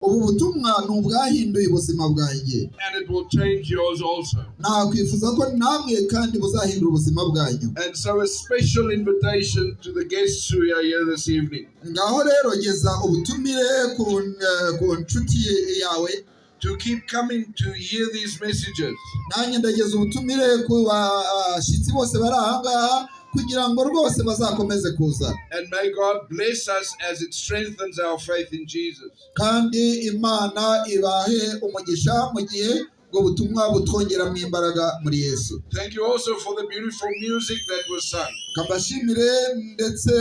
Ubu butumwa ni ubwahinduye ubuzima bwanjye. And it will change yours also. Nakwifuza ko namwe kandi buzahindura ubuzima bwanyu. And so, a special invitation to the guests who are here this evening Ngaho rero geza ubutumire ku nshuti yawe to keep coming to hear these messages. Nanjye ndageza ubutumire ku bashyitsi bose bari aha ngaha kugira ngo rwose bazakomeze kuza. And may God bless us as it strengthens our faith in Jesus. Kandi Imana ibahe umugisha mu gihe ubwo butumwa butwongeramo imbaraga muri Yesu. Thank you also for the beautiful music that was sung, Kambashimire ndetse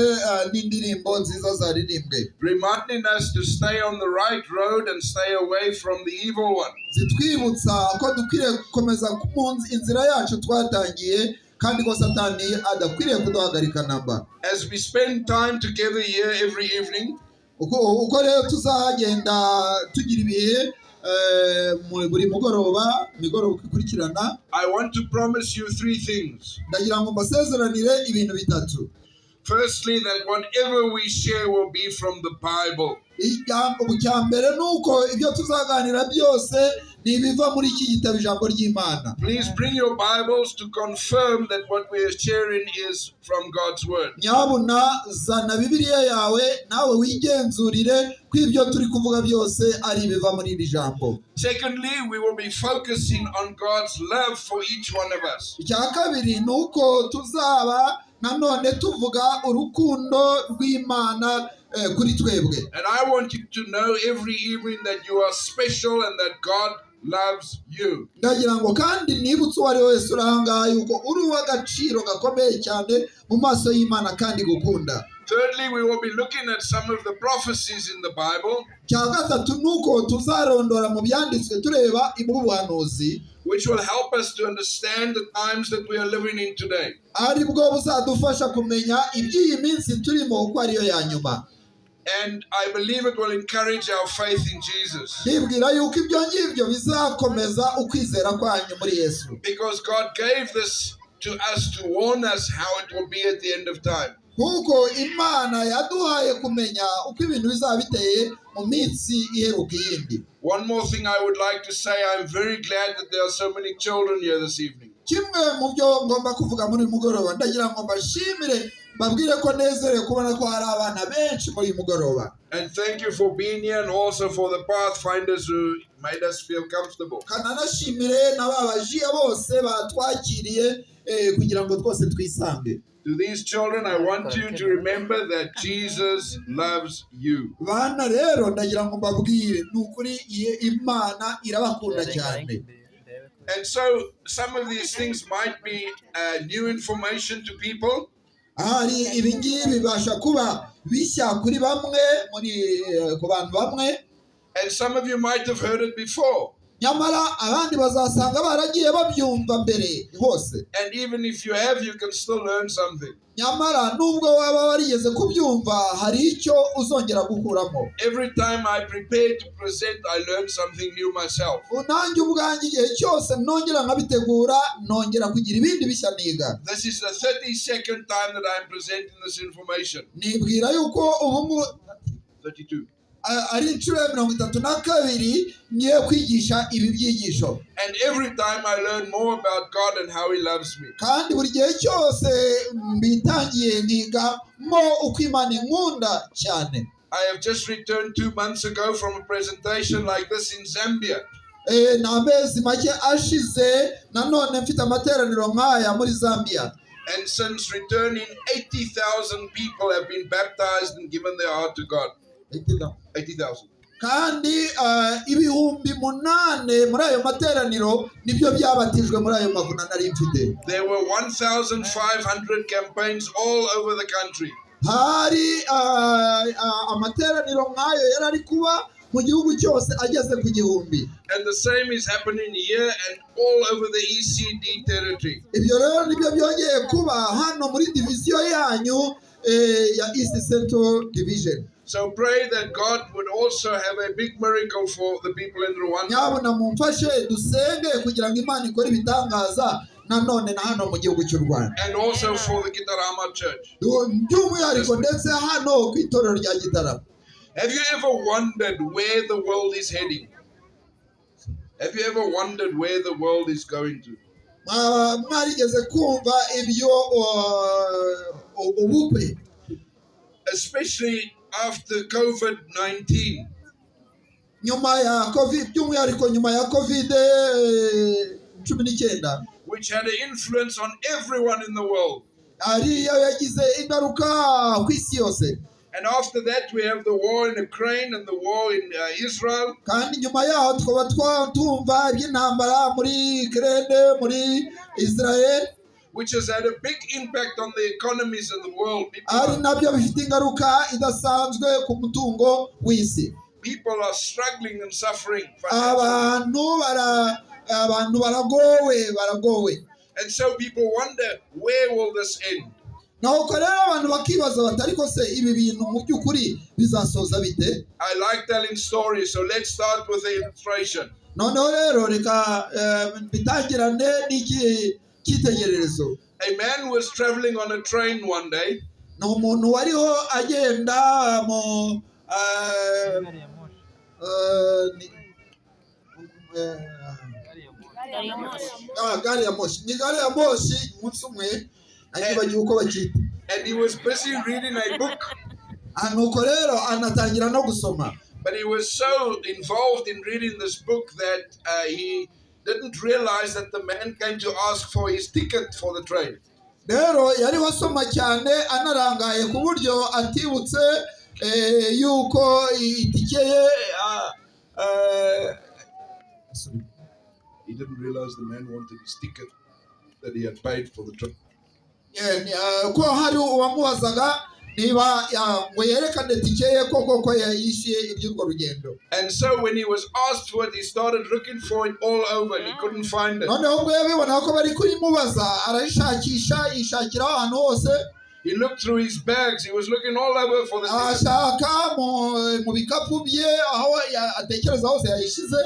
n'indirimbo nziza zaririmbwe, reminding us to stay on the right road and stay away from the evil one. Zitwibutsa ko dukwiriye gukomeza mu inzira yacu twatangiye kandi ko Satani adakwiriye kuduhagarika namba. As we spend time together here every evening, Uko rero tuzagenda tugira ibihe buri mugoroba, imigoroba uko ikurikirana, I want to promise you three things. Ndagira ngo mbasezeranire ibintu bitatu. Firstly, that whatever we share will be from the Bible. Icya mbere ni uko ibyo tuzaganira byose ni ibiva muri iki gitabo, ijambo ry'Imana. Please bring your Bibles to confirm that what we are sharing is from God's Word. Nyabuna zana Bibiliya yawe nawe wigenzurire ko ibyo turi kuvuga byose ari ibiva muri iri jambo. Secondly, we will be focusing on God's love for each one of us. Icya kabiri ni uko tuzaba nanone tuvuga urukundo rw'Imana kuri twebwe. And I want you to know every evening that you are special and that God loves you. Ndagira ngo kandi nibutse uwo ari we wese uri aha ngaha yuko uri uw'agaciro gakomeye cyane mu maso y'Imana kandi gukunda. Thirdly, we will be looking at some of the prophecies in the Bible, Cya gatatu ni uko tuzarondora mu byanditswe tureba iby'ubuhanuzi, which will help us to understand the times that we are living in today. Ari bwo buzadufasha kumenya iby'iyi minsi turimo uko ariyo ya nyuma. And I believe it will encourage our faith in Jesus. Ndibwira yuko ibyo ngibyo bizakomeza ukwizera kwanyu muri Yesu. Because God gave this to us to warn us how it will be at the end of time. Kuko Imana yaduhaye kumenya uko ibintu bizaba biteye mu minsi iheruka iyindi. One more thing I would like to say: I'm very glad that there are so many children here this evening. Kimwe mu byo ngomba kuvuga muri uyu mugoroba, ndagira ngo mbashimire, mbabwire ko nezerewe kubona ko hari abana benshi muri uyu mugoroba. And thank you for being here and also for the Pathfinders who made us feel comfortable. Kananashimire na ba bajiya bose batwakiriye kugira ngo twose twisange. To these children, I want you to remember that Jesus loves you. Bana rero, ndagira ngo mbabwire ni ukuri Imana irabakunda cyane. And so, some of these things might be new information to people, Ahari ibi ngibi bibasha kuba bishya kuri bamwe muri ku bantu bamwe, and some of you might have heard it before. Nyamara abandi bazasanga baragiye babyumva mbere hose. And even if you have, you can still learn something. Nyamara nubwo waba warigeze kubyumva, hari icyo uzongera gukuramo. Every time I prepare to present, I learn something new myself. Nanjye ubwanjye igihe cyose nongera nkabitegura, nongera kugira ibindi bishya niga. This is the 32nd time that I'm presenting this information. Nibwira yuko ubu ngubu 32. ari inshuro ya 32 ngiye kwigisha ibi byigisho. And every time I learn more about God and how He loves me. Kandi buri gihe cyose mbitangiye nigamo uko Imana inkunda cyane. I have just returned 2 months ago from a presentation like this in Zambia. Ni amezi make ashize nanone mfite amateraniro nk'aya muri Zambia. And since returning, 80,000 people have been baptized and given their heart to God. 80,000. Kandi 8000 muri ayo materaniro nibyo byabatijwe muri ayo mavuna nari mfite. There were 1,500 campaigns all over the country. Hari amateraniro nk'ayo yari ari kuba mu gihugu cyose ageze ku 1000. And the same is happening here and all over the ECD territory. Ibyo rero nibyo byongeye kuba hano muri diviziyo yanyu ya East Central Division. So pray that God would also have a big miracle for the people in Rwanda. Nyabuna mumfashe dusenge kugira ngo Imana ikore ibitangaza nanone na hano mu gihugu cy'u Rwanda, And also for the Gitarama Church. By'umwihariko ndetse hano ku itorero rya Gitarama. Have you ever wondered where the world is heading? Have you ever wondered where the world is going to? Mwaba mwarigeze kumva ibyo ubukwe? Especially after COVID 19. Nyuma ya COVID, by'umwihariko nyuma ya COVID 19, which had an influence on everyone in the world. Ariyo yagize ingaruka ku isi yose. And after that, we have the war in Ukraine and the war in Israel. Kandi nyuma yaho tukaba tumva iby'intambara muri Ukraine, muri Israel, which has had a big impact on the economies of the world. People ari are, nabyo bifite ingaruka idasanzwe ku mutungo w'isi. People are struggling and suffering financially. Abantu baragowe, baragowe. And so people wonder, where will this end? Nuko rero abantu bakibaza bati: "Ariko se ibi bintu mu by'ukuri bizasoza bite?" I like telling stories, so let's start with the illustration. Noneho rero reka bitangirane n'iki cyitegererezo. A man was traveling on a train one day, Ni umuntu wariho agenda mu Gari ya moshi. Gari ya moshi, ni gari ya moshi. Umunsi umwe, nibagiwe uko bakita, and he was busy reading a book. Nuko rero anatangira no gusoma. But he was so involved in reading this book that he didn't realize that the man came to ask for his ticket for the train. Rero yariho asoma cyane, anarangaye ku buryo atibutse yuko itike ye sorry. He didn't realize the man wanted his ticket that he had paid for the trip. Ko hari uwamubazaga niba ngo yerekane tike ye koko ko yishyuye iby'urwo rugendo. And so when he was asked for it, he started looking for it all over and he couldn't find it. Noneho ubwo yabibona ko bari kuyimubaza, arayishakisha, yishakira ahantu hose. He looked through his bags. He was looking all over for the ticket. Ashaka mu bikapu bye, aho atekereza hose yayishyize.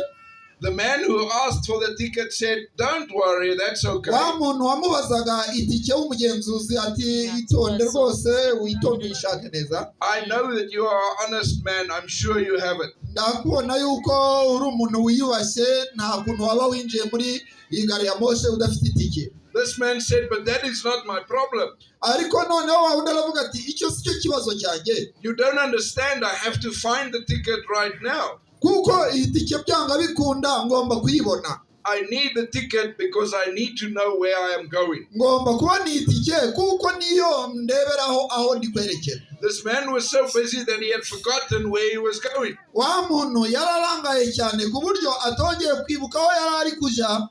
The man who asked for the ticket said, "Don't worry, that's okay." Wa muntu wamubazaga itike w'umugenzuzi ati: "Itonde rwose, witonde uyishake neza." "I know that you are an honest man. I'm sure you have it." "Ndakubona yuko uri umuntu wiyubashye, nta kuntu waba winjiye muri iyi gari ya moshe udafite itike." This man said, "But that is not my problem." Ariko noneho wa wundi aravuga ati: "Icyo si cyo kibazo cyanjye." "You don't understand. I have to find the ticket right now." "Kuko iyi tike byanga bikunda ngomba kuyibona." "I need the ticket because I need to know where I am going." "Ngomba kubona iyi tike kuko niyo ndeberaho aho ndi kwerekera." This man was so busy that he had forgotten where he was going. Wa muntu yararangaye cyane ku buryo atongeye kwibuka aho yari ari kujya.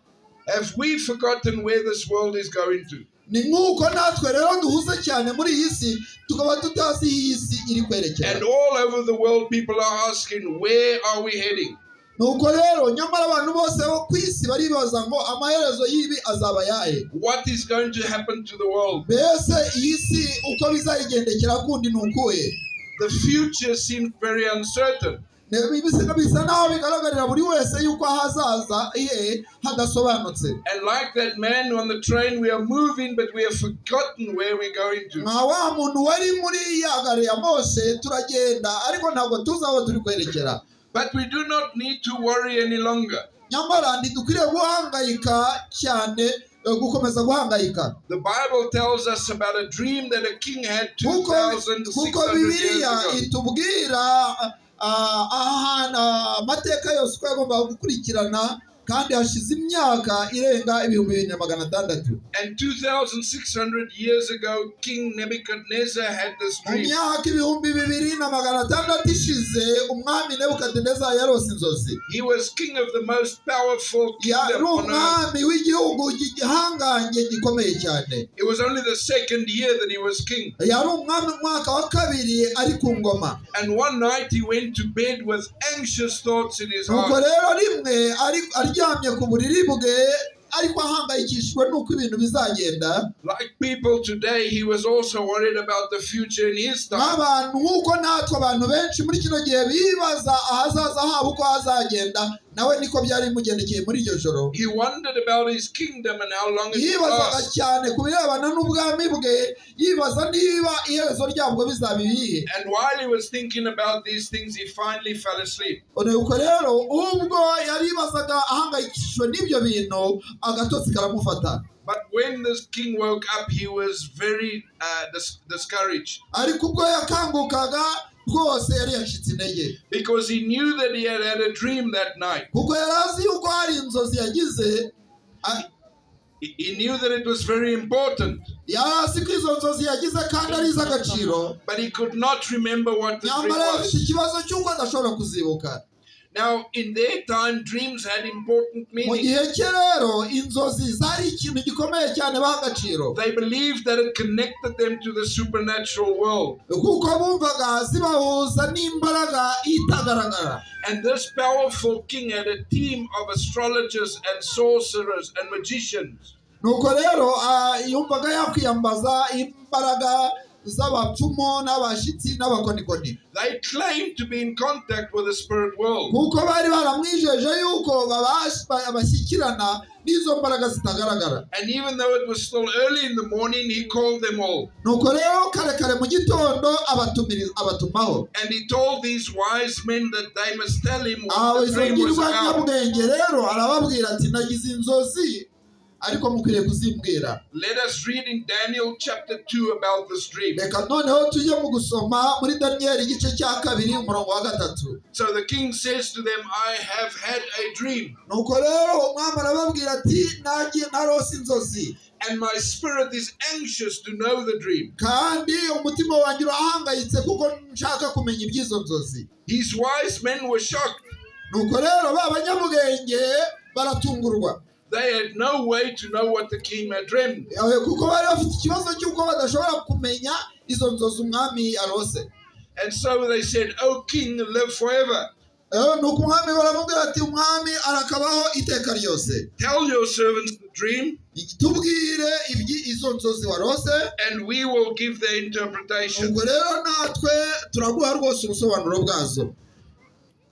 Have we forgotten where this world is going to? Ni nk'uko natwe rero duhuze cyane muri iyi si, tukaba tutazi aho iyi si iri kwerekera. And all over the world, people are asking, "Where are we heading?" Nuko rero nyamara abantu bose bo ku isi baribaza ngo: "Amaherezo y'ibi azaba ayahe?" What is going to happen to the world? Mbese iyi si uko bizayigendekera kundi ni ukuhe? The future seems very uncertain. Bisa naho bigaragarira buri wese yuko ahazaza he hadasobanutse. And like that man on the train, we are moving, but we have forgotten where we're going to. Nka wa muntu wari muri ya gari ya moshe, turagenda ariko ntabwo tuzi aho turi kwerekera. But we do not need to worry any longer. Nyamara ntidukwiriye guhangayika cyane, gukomeza guhangayika. The Bible tells us about a dream that a king had Kuko 2,600 years Bibiliya ago. itubwira ahantu amateka yose uko yagombaga gukurikirana, kandi hashize imyaka irenga 2600. And 2,600 years ago, King Nebuchadnezzar had this Mu dream. myaka 2600 ishize, umwami Nebukadineza yarose inzozi. He was king of the most powerful Yari kingdom on earth. umwami w'igihugu gihangange gikomeye cyane. It was only the second year that he was king. Yari umwami mu mwaka wa kabiri ari ku ngoma. And one night he went to bed with anxious thoughts in his Nuko heart. rero rimwe ari aryamye ku buriri bwe, ariko ahangayikishijwe n'uko ibintu bizagenda. Like people today, he was also worried about the future in his time. Nk'abantu, nk'uko natwe abantu benshi muri kino gihe bibaza ahazaza habo uko hazagenda, Nawe niko byari bimugendekeye muri iryo joro. He wondered about his kingdom and how long it would Yibazaga last. cyane ku birebana n'ubwami bwe, yibaza niba iherezo ryabwo bizaba ibihe. And while he was thinking about these things, he finally fell asleep. Nuko rero ubwo yaribazaga ahangayikishijwe n'ibyo bintu, agatotsi karamufata. But when this king woke up, he was very discouraged Ariko ubwo yakangukaga rwose yari yacitse intege, because he knew that he had had a dream that night. Kuko yari azi yuko hari inzozi yagize He knew that it was very important, yari azi ko izo nzozi yagize kandi ari iz'agaciro, but he could not remember what the dream nyamara afite was. Ikibazo cy'uko adashobora kuzibuka. Now, in their time, dreams had important Mu meaning. Gihe cye rero inzozi zari ikintu gikomeye cyane baha agaciro, They believed that it connected them to the supernatural world. Kuko bumvaga zibahuza n'imbaraga itagaragara. And this powerful king had a team of astrologers and sorcerers and magicians. Nuko rero yumvaga yakwiyambaza imbaraga z'abapfumu n'abashyitsi n'abakonikoni, They claimed to be in contact with the spirit world. Kuko bari baramwijeje yuko bashyikirana n'izo mbaraga zitagaragara. And even though it was still early in the morning, he called them all. Nuko rero kare kare mu gitondo abatumaho. And he told these wise men that they must tell him Aho what the izo dream was about. ngirwanyabwenge rero arababwira ati nagize inzozi ariko mukwiriye kuzimbwira. Let us read in Daniel chapter 2 about this dream. Reka noneho tujye mu gusoma muri Daniyeli igice cya kabiri umurongo wa gatatu. So the king says to them, "I have had a dream, Nuko rero umwami arababwira ati nagiye narose inzozi, and my spirit is anxious to know the dream." kandi umutima wanjye urahangayitse kuko nshaka kumenya iby'izo nzozi. His wise men were shocked. Nuko rero ba banyabwenge baratungurwa. They had no way to know what the king had dreamed. Kuko bari bafite ikibazo cy'uko badashobora kumenya izo nzozi umwami arose. And so they said, "O king, live forever. Nuko umwami baramubwira ati umwami arakabaho iteka ryose. Tell your servants the dream, Tubwire izo nzozi warose, and we will give the interpretation." Ubwo rero natwe turaguha rwose ubusobanuro bwazo.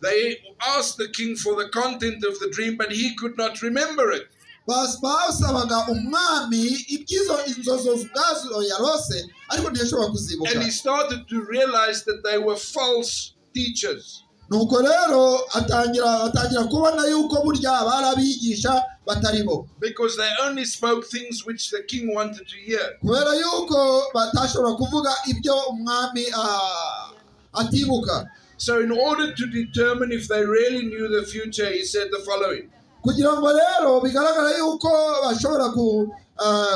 They asked the king for the content of the dream, but he could not remember it. Basabaga umwami iby'izo inzozi ubwazo yarose ariko ntiyashobora kuzibuka. And he started to realize that they were false teachers. Nuko rero atangira kubona yuko burya bari abigisha batari bo, Because they only spoke things which the king wanted to hear. Kubera yuko batashobora kuvuga ibyo umwami atibuka. So, in order to determine if they really knew the future, he said the following: Kugira ngo rero bigaragara yuko bashobora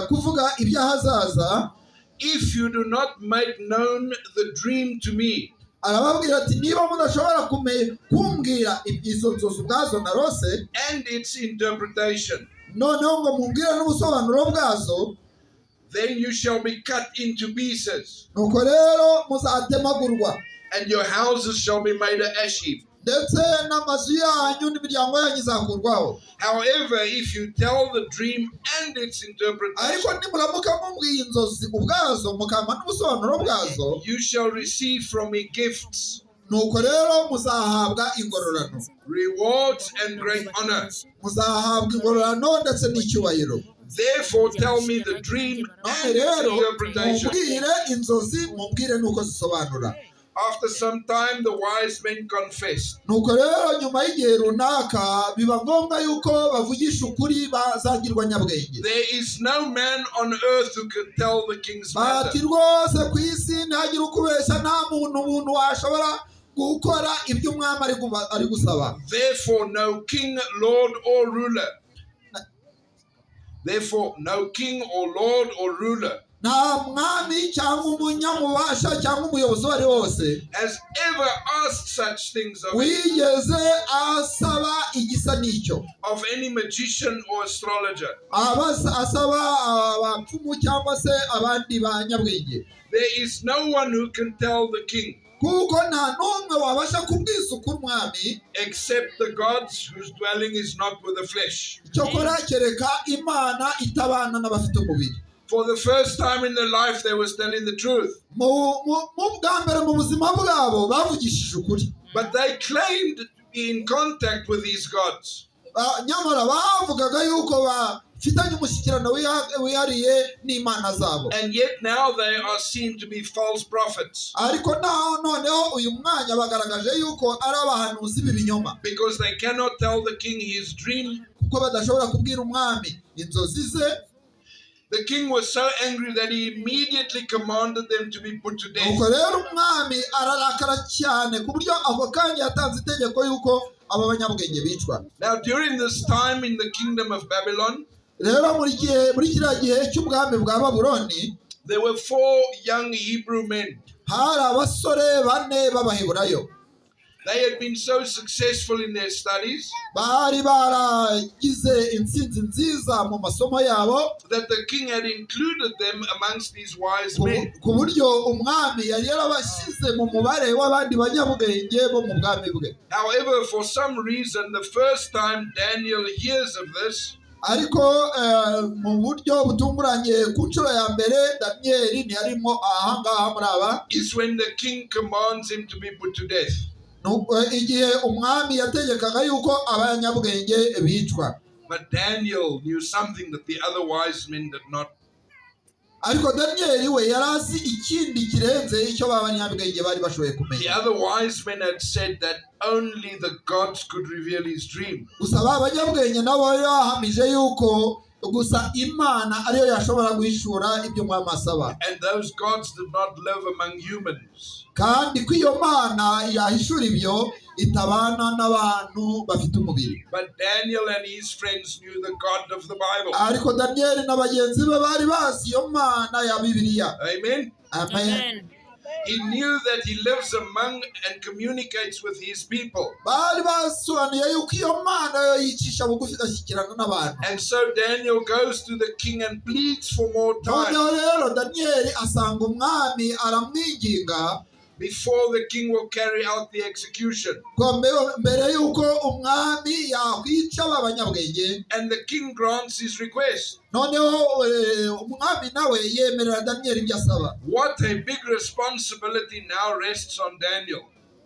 kuvuga iby'ahazaza, "If you do not make known the dream to me, arababwira ati niba mudashobora kumbwira izo nzozi ubwazo narose, and its interpretation, noneho ngo mumbwire n'ubusobanuro bwazo, then you shall be cut into pieces, nuko rero muzatemagurwa, and your houses shall be made an ash heap. Ndetse n'amazu yanyu n'imiryango yanyu izakurwaho. However, if you tell the dream and its Ariko interpretation, nimuramuka mumbwiye inzozi ubwazo mukampa n'ubusobanuro bwazo, you shall receive from me gifts, nuko rero muzahabwa ingororano, rewards, and great honor. Muzahabwa ingororano ndetse n'icyubahiro. Therefore, tell me the dream None and its rero interpretation." mumbwire inzozi mumbwire n'uko zisobanura. After some time, the wise men confessed. Nuko rero nyuma y'igihe runaka biba ngombwa yuko bavugisha ukuri bazagirwa nyabwenge. "There is no man on earth who can tell the king's Bati matter." rwose ku isi ntagire ukubeshya nta muntu washobora gukora ibyo umwami ari gusaba. Therefore, no king, lord, or ruler. Therefore, no king or lord or ruler Nta mwami cyangwa umunyamubasha cyangwa umuyobozi uwo ari we wose has ever asked such things wigeze asaba igisa n'icyo, of any magician or astrologer. Asaba abapfumu cyangwa se abandi banyabwenge. There is no one who can tell the king Kuko nta n'umwe wabasha kubwiza ukuri umwami, except the gods whose dwelling is not with the flesh. Cyokora kereka Imana itabana n'abafite umubiri. For the first time in their life, they was telling the truth. Mu bwa mbere mu buzima bwabo bavugishije ukuri. But they claimed be in contact with these gods. Nyamara bavugaga yuko bafitanye umushyikirano wihariye n'imana zabo. And yet now they are seen to be false prophets Ariko naho noneho uyu mwanya bagaragaje yuko ari abahanuzi b'ibinyoma because they cannot tell the king his dream. Kuko badashobora kubwira umwami inzozi ze. The king was so angry that he immediately commanded them to be put to death. Nuko rero umwami ararakara cyane ku buryo ako kanya yatanze itegeko yuko aba banyabwenge bicwa. Now, during this time in the kingdom of Babylon, Rero muri kiriya gihe cy'ubwami bwa Babuloni, there were four young Hebrew men. Hari abasore bane b'Abaheburayo. They had been so successful in their studies Bari baragize intsinzi nziza mu masomo yabo that the king had included them amongst these wise men. Ku buryo umwami yari yarabashyize mu mubare w'abandi banyabwenge bo mu bwami bwe. However, for some reason, the first time Daniel hears of this, Ariko mu buryo butunguranye, ku nshuro ya mbere Daniyeli ntiyarimo ahangaha muri aba is when the king commands him to be put to death. Igihe umwami yategekaga yuko abanyabwenge bicwa. But Daniel knew something that the other wise men did not. Ariko Daniyeli we yari azi ikindi kirenze icyo ba banyabwenge bari bashoboye The kumenya. other wise men had said that only the gods could reveal his dream. Gusa ba banyabwenge nabo bari bahamije yuko gusa Imana ariyo yashobora guhishura ibyo umwami asaba. And those gods did not live among humans. Kandi ko iyo Mana yahishura ibyo itabana n'abantu bafite umubiri. But Daniel and his friends knew the God of the Bible. Ariko Daniyeli na bagenzi be bari bazi iyo Mana ya Bibiliya. Amen. Amen. Amen. He knew that he lives among and communicates with his people. Bari basobanuye yuko iyo Mana yo yicisha bugufi igashyikirana n'abantu. And so Daniel goes to the king and pleads for more time Noneho rero Daniyeli asanga umwami aramwinginga before the king will carry out the execution. Ko mbere y'uko umwami yakwica ba banyabwenge. And the king grants his request. Noneho umwami nawe yemerera Daniyeli ibyo asaba. What a big responsibility now rests on Daniel.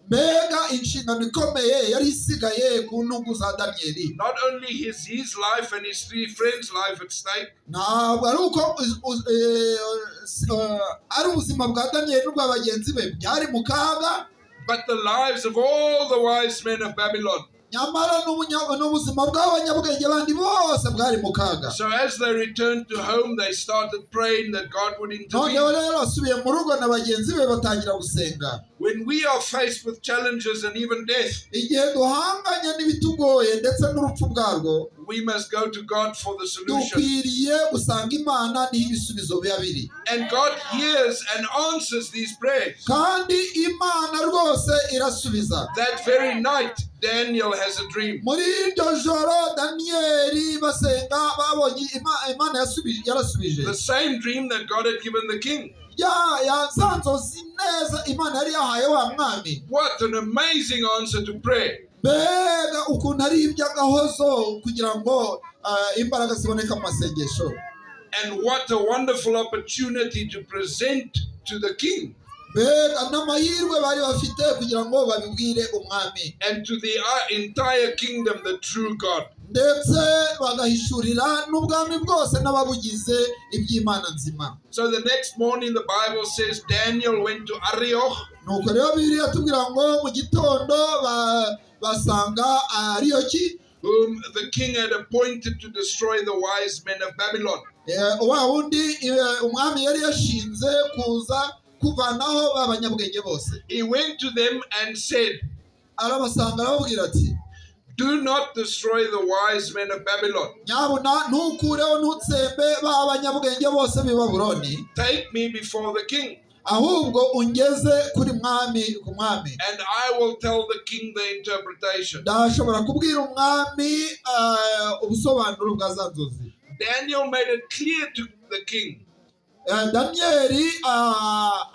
Mbega inshingano ikomeye yari isigaye ku ntugu za Daniyeli. Not only is his life and his three friends' life at stake, Ntabwo ari uko ari ubuzima bwa Daniyeli n'ubwa bagenzi be byari mu kaga, but the lives of all the wise men of Babylon. Nyamara n'ubuzima bw'abanyabwenge bandi bose bwari mu kaga. So as they returned to home, they started praying that God would intervene. Noneho rero asubiye mu rugo na bagenzi be batangira gusenga. When we are faced with challenges and even death, Igihe duhanganye n'ibitugoye ndetse n'urupfu bwarwo, we must go to God for the solution. Dukwiriye gusanga Imana niho ibisubizo biba biri. And God hears and answers these prayers. Kandi Imana rwose irasubiza. That very night, Daniel has a dream. Muri iryo joro Daniyeli basenga babonye Imana yarasubije. The same dream that God had given the king. Ya za nzozi neza Imana yari yahaye wa mwami. What an amazing answer to prayer. Mbega ukuntu ari iby'agahozo kugira ngo imbaraga ziboneka mu masengesho. And what a wonderful opportunity to present to the king Mbega n'amahirwe bari bafite kugira ngo babibwire umwami and to the entire kingdom the true God. Ndetse bagahishurira n'ubwami bwose n'ababugize iby'Imana nzima. So the next morning, the Bible says Daniel went to Arioch, Nuko rero Bibiliya tubwira ngo mu gitondo basanga Ariyoki, whom the king had appointed to destroy the wise men of Babylon. Wa wundi umwami yari yashinze kuza kuvanaho ba banyabwenge bose. He went to them and said, Arabasanga arababwira ati, "Do not destroy the wise men of Babylon. "Nyabuna ntukureho ntutsembe ba banyabwenge bose b'i Babuloni, Take me before the king, ahubwo ungeze kuri mwami ku mwami, and I will tell the king the interpretation." Ndashobora kubwira umwami ubusobanuro bwa za nzozi." Daniel made it clear to the king Daniyeli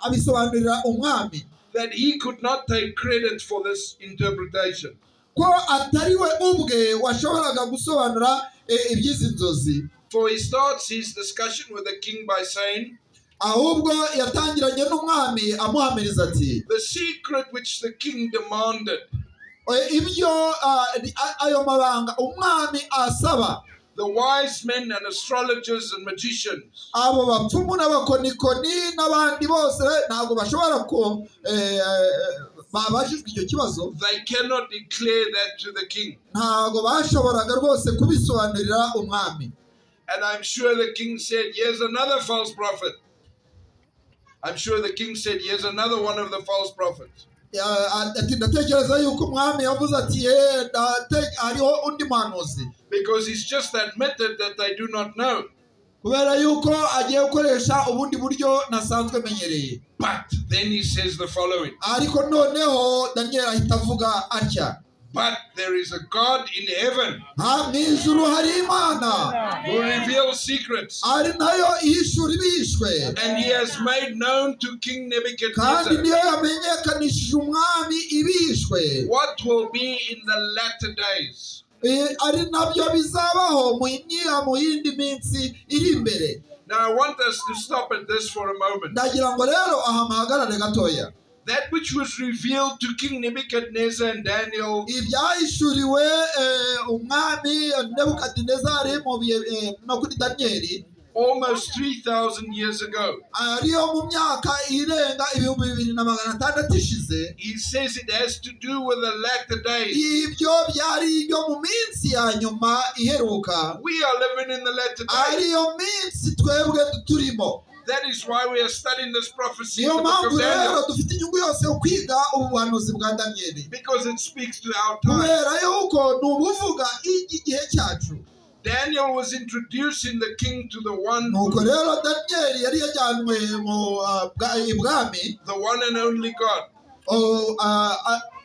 abisobanurira umwami that he could not take credit for this interpretation. Ko atari we ubwe washoboraga gusobanura iby'izi nzozi. For he starts his discussion with the king by saying, Ahubwo yatangiranye n'umwami amuhamiriza ati, "The secret which the king demanded Ibyo ayo mabanga umwami asaba, the wise men and astrologers and magicians, abo bapfumu n'abakonikoni n'abandi bose ntabwo bashobora ko babajijwe icyo kibazo, they cannot declare that to the king. Ntabwo bashoboraga rwose kubisobanurira umwami. And I'm sure the king said, "Here's another false prophet." I'm sure the king said, "Here's another one of the false prophets." Ati ndatekereza yuko umwami yavuze ati: "Ye, hariho undi muhanuzi." Because he's just admitted that they do not know. Kubera yuko agiye gukoresha ubundi buryo nasanzwe menyereye. But then he says the following: Ariko noneho Daniel ahita avuga atya: "But there is a God in heaven Ha, mu ijuru hari Imana who reveals secrets, ari nayo ihishura ibihishwe, and he has made known to King kandi Nebuchadnezzar niyo yamenyekanishije umwami ibihishwe what will be in the latter days." Ari nabyo bizabaho mu yindi minsi iri imbere. Now, I want us to stop at this for a moment. Ndagira ngo rero aha muhagarare gatoya. That which was revealed to King Nebuchadnezzar and Daniel Ibyahishuriwe umwami Nebukadinezari mu bihe no kuri Daniyeli almost 3,000 years ago, ariyo mu myaka irenga 2600 ishize, he says it has to do with the latter days. Ibyo byari ibyo mu minsi ya nyuma iheruka. We are living in the latter days. Ariyo minsi twebwe turimo. That is why we are studying this prophecy in Niyo the book mpamvu of rero Daniel. Dufite inyungu yose yo kwiga ubu buhanuzi bwa Daniyeli. Because it speaks to our time. Kubera yuko ni ubuvuga igihe cyacu. Daniel was introducing the king to the one, Nuko rero Daniyeli yari yajyanwe mu ibwami, the one and only God. Oh,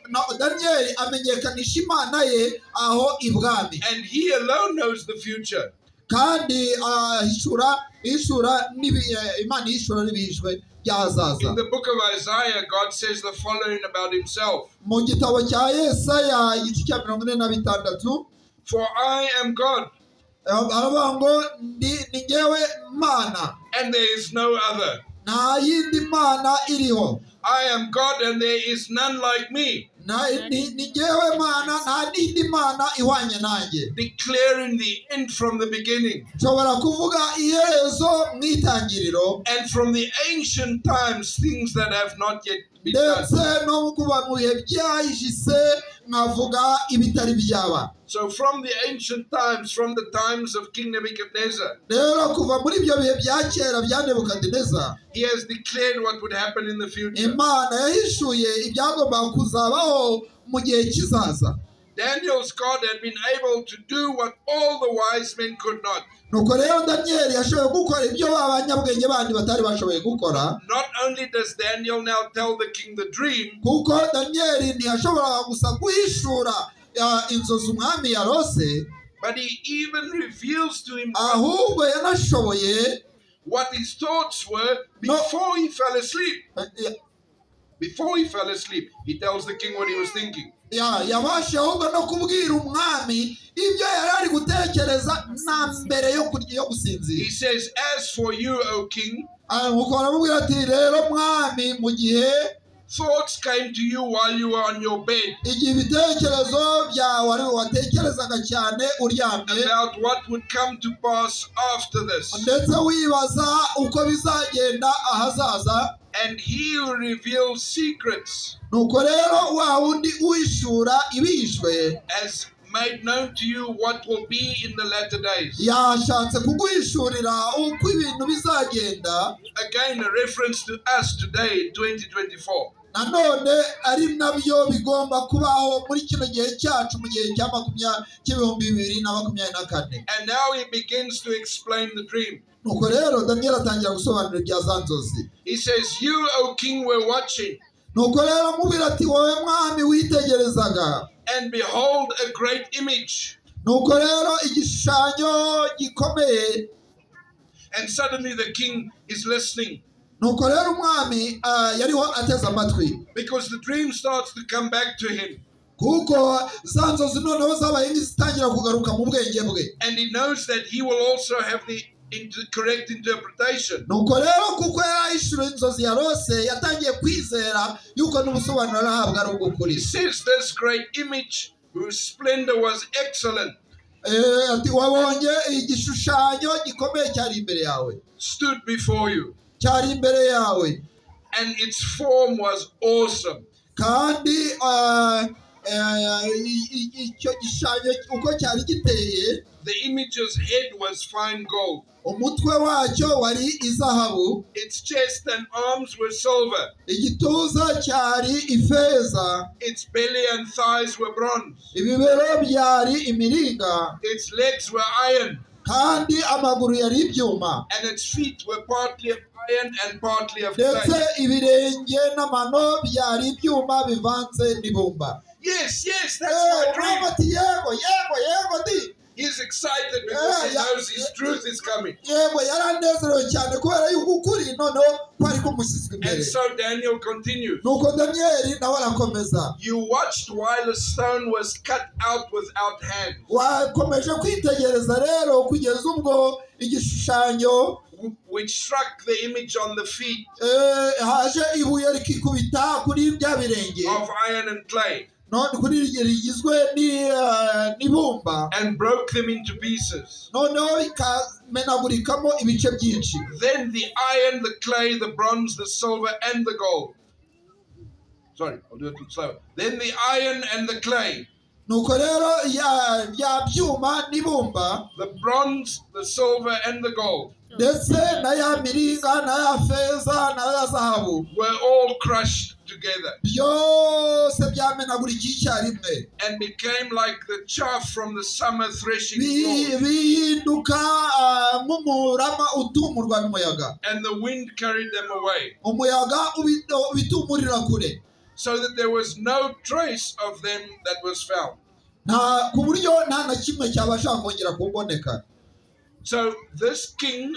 no, Daniyeli amenyekanisha Imana ye aho ibwami. And he alone knows the future. Kandi ahishura ihishura Imana ihishura n'ibihishwe by'ahazaza. In the book of Isaiah, God says the following about himself: Mu gitabo cya Yesaya igice cya 46, "For I am God, aravuga ngo ni ngewe Mana, and there is no other. Nta yindi mana iriho. I am God, and there is none like me, Ni ngewe Mana, nta n'indi mana ihwanye nanjye, declaring the end from the beginning, nshobora kuvuga iherezo mu itangiriro, and from the ancient times things that have not yet been done." ndetse no kuba mu bihe byahise nkavuga ibitari byaba. So, from the ancient times, from the times of King Nebuchadnezzar, Rero kuva muri ibyo bihe bya kera bya Nebukadineza, he has declared what would happen in the future. Imana yahishuye ibyagombaga kuzabaho mu gihe kizaza. Daniel's God had been able to do what all the wise men could not. Nuko rero Daniyeli yashoboye gukora ibyo ba banyabwenge bandi batari bashoboye gukora. Not only does Daniel now tell the king the dream, Kuko Daniyeli ntiyashoboraga gusa guhishura inzozi umwami yarose, but he even reveals to him ahubwo yanashoboye what his thoughts were No. before he fell asleep. Before he fell asleep, he tells the king what he was thinking. Yabashe ahubwo no kubwira umwami ibyo yari ari gutekereza na mbere yo kurya yo gusinzira. He says, "As for you, O king, Nuko baramubwira ati: "Rero mwami, mu gihe thoughts came to you while you were on your bed igihe ibitekerezo byawe ari watekerezaga cyane uryamye about what would come to pass after this. ndetse wibaza uko bizagenda ahazaza." And he who reveals secrets Nuko rero wa wundi uhishura ibihishwe has made known to you what will be in the latter days." yashatse kuguhishurira uko ibintu bizagenda. Again, a reference to us today in 2024. Nanone ari nabyo bigomba kubaho muri kino gihe cyacu mu gihe cya makumyabiri cy'2024. And now he begins to explain the dream. Nuko rero Daniel atangira gusobanura ibya za nzozi. He says, "You, O king, were watching, Nuko rero amubwira ati: "Wowe mwami, witegerezaga, and behold, a great image." nuko rero igishushanyo gikomeye." And suddenly the king is listening Nuko rero umwami yariho ateze amatwi, because the dream starts to come back to him. Kuko za nzozi noneho zabaye nk'izitangira kugaruka mu bwenge bwe. And he knows that he will also have the into correct interpretation. Nuko rero kuko yari ahishuriwe inzozi yarose, yatangiye kwizera yuko n'ubusobanuro arahabwa ari ubw'ukuri. He says, "This great image, whose splendor was excellent, Ati wabonye igishushanyo gikomeye cyari imbere yawe, stood before you, cyari imbere yawe, and its form was awesome." kandi icyo gishushanyo uko cyari giteye, The image's head was fine gold, umutwe wacyo wari izahabu, its chest and arms were silver, igituza cyari ifeza, its belly and thighs were bronze, ibibero byari imiringa, its legs were iron, kandi amaguru yari ibyuma, and its feet were partly of iron and partly of ndetse clay. Ibirenge n'amano byari ibyuma bivanze n'ibumba. Yes, that's my Umwami dream. Ati yego, yego, yego di. He's excited because he knows his truth is coming. Yego, yaranezerewe cyane kubera yuko ukuri noneho kwari kumushyizwe imbere. And so Daniel continues. Nuko Daniyeli nawe arakomeza. "You watched while a stone was cut out without hands, Wakomeje kwitegereza rero kugeza ubwo igishushanyo, which struck the image on the feet haje ibuye rikikubita kuri bya birenge of iron and clay none kuri rigizwe n'ibumba, and broke them into pieces. Noneho bikamenagurikamo ibice byinshi. Then the iron, the clay, the bronze, the silver, and the gold." Sorry, I'll do it slower. "Then the iron and the clay, Nuko rero ya bya byuma n'ibumba, the bronze, the silver, and the gold ndetse na ya miringa na ya feza na ya zahabu, were all crushed together byose byamenagurikiye icyarimwe, and became like the chaff from the summer threshing floor. Bihinduka nk'umurama utumurwa n'umuyaga, And the wind carried them away, umuyaga ubitumurira kure, so that there was no trace of them that was found." nta ku buryo nta na kimwe cyabasha kongera kuboneka. So this king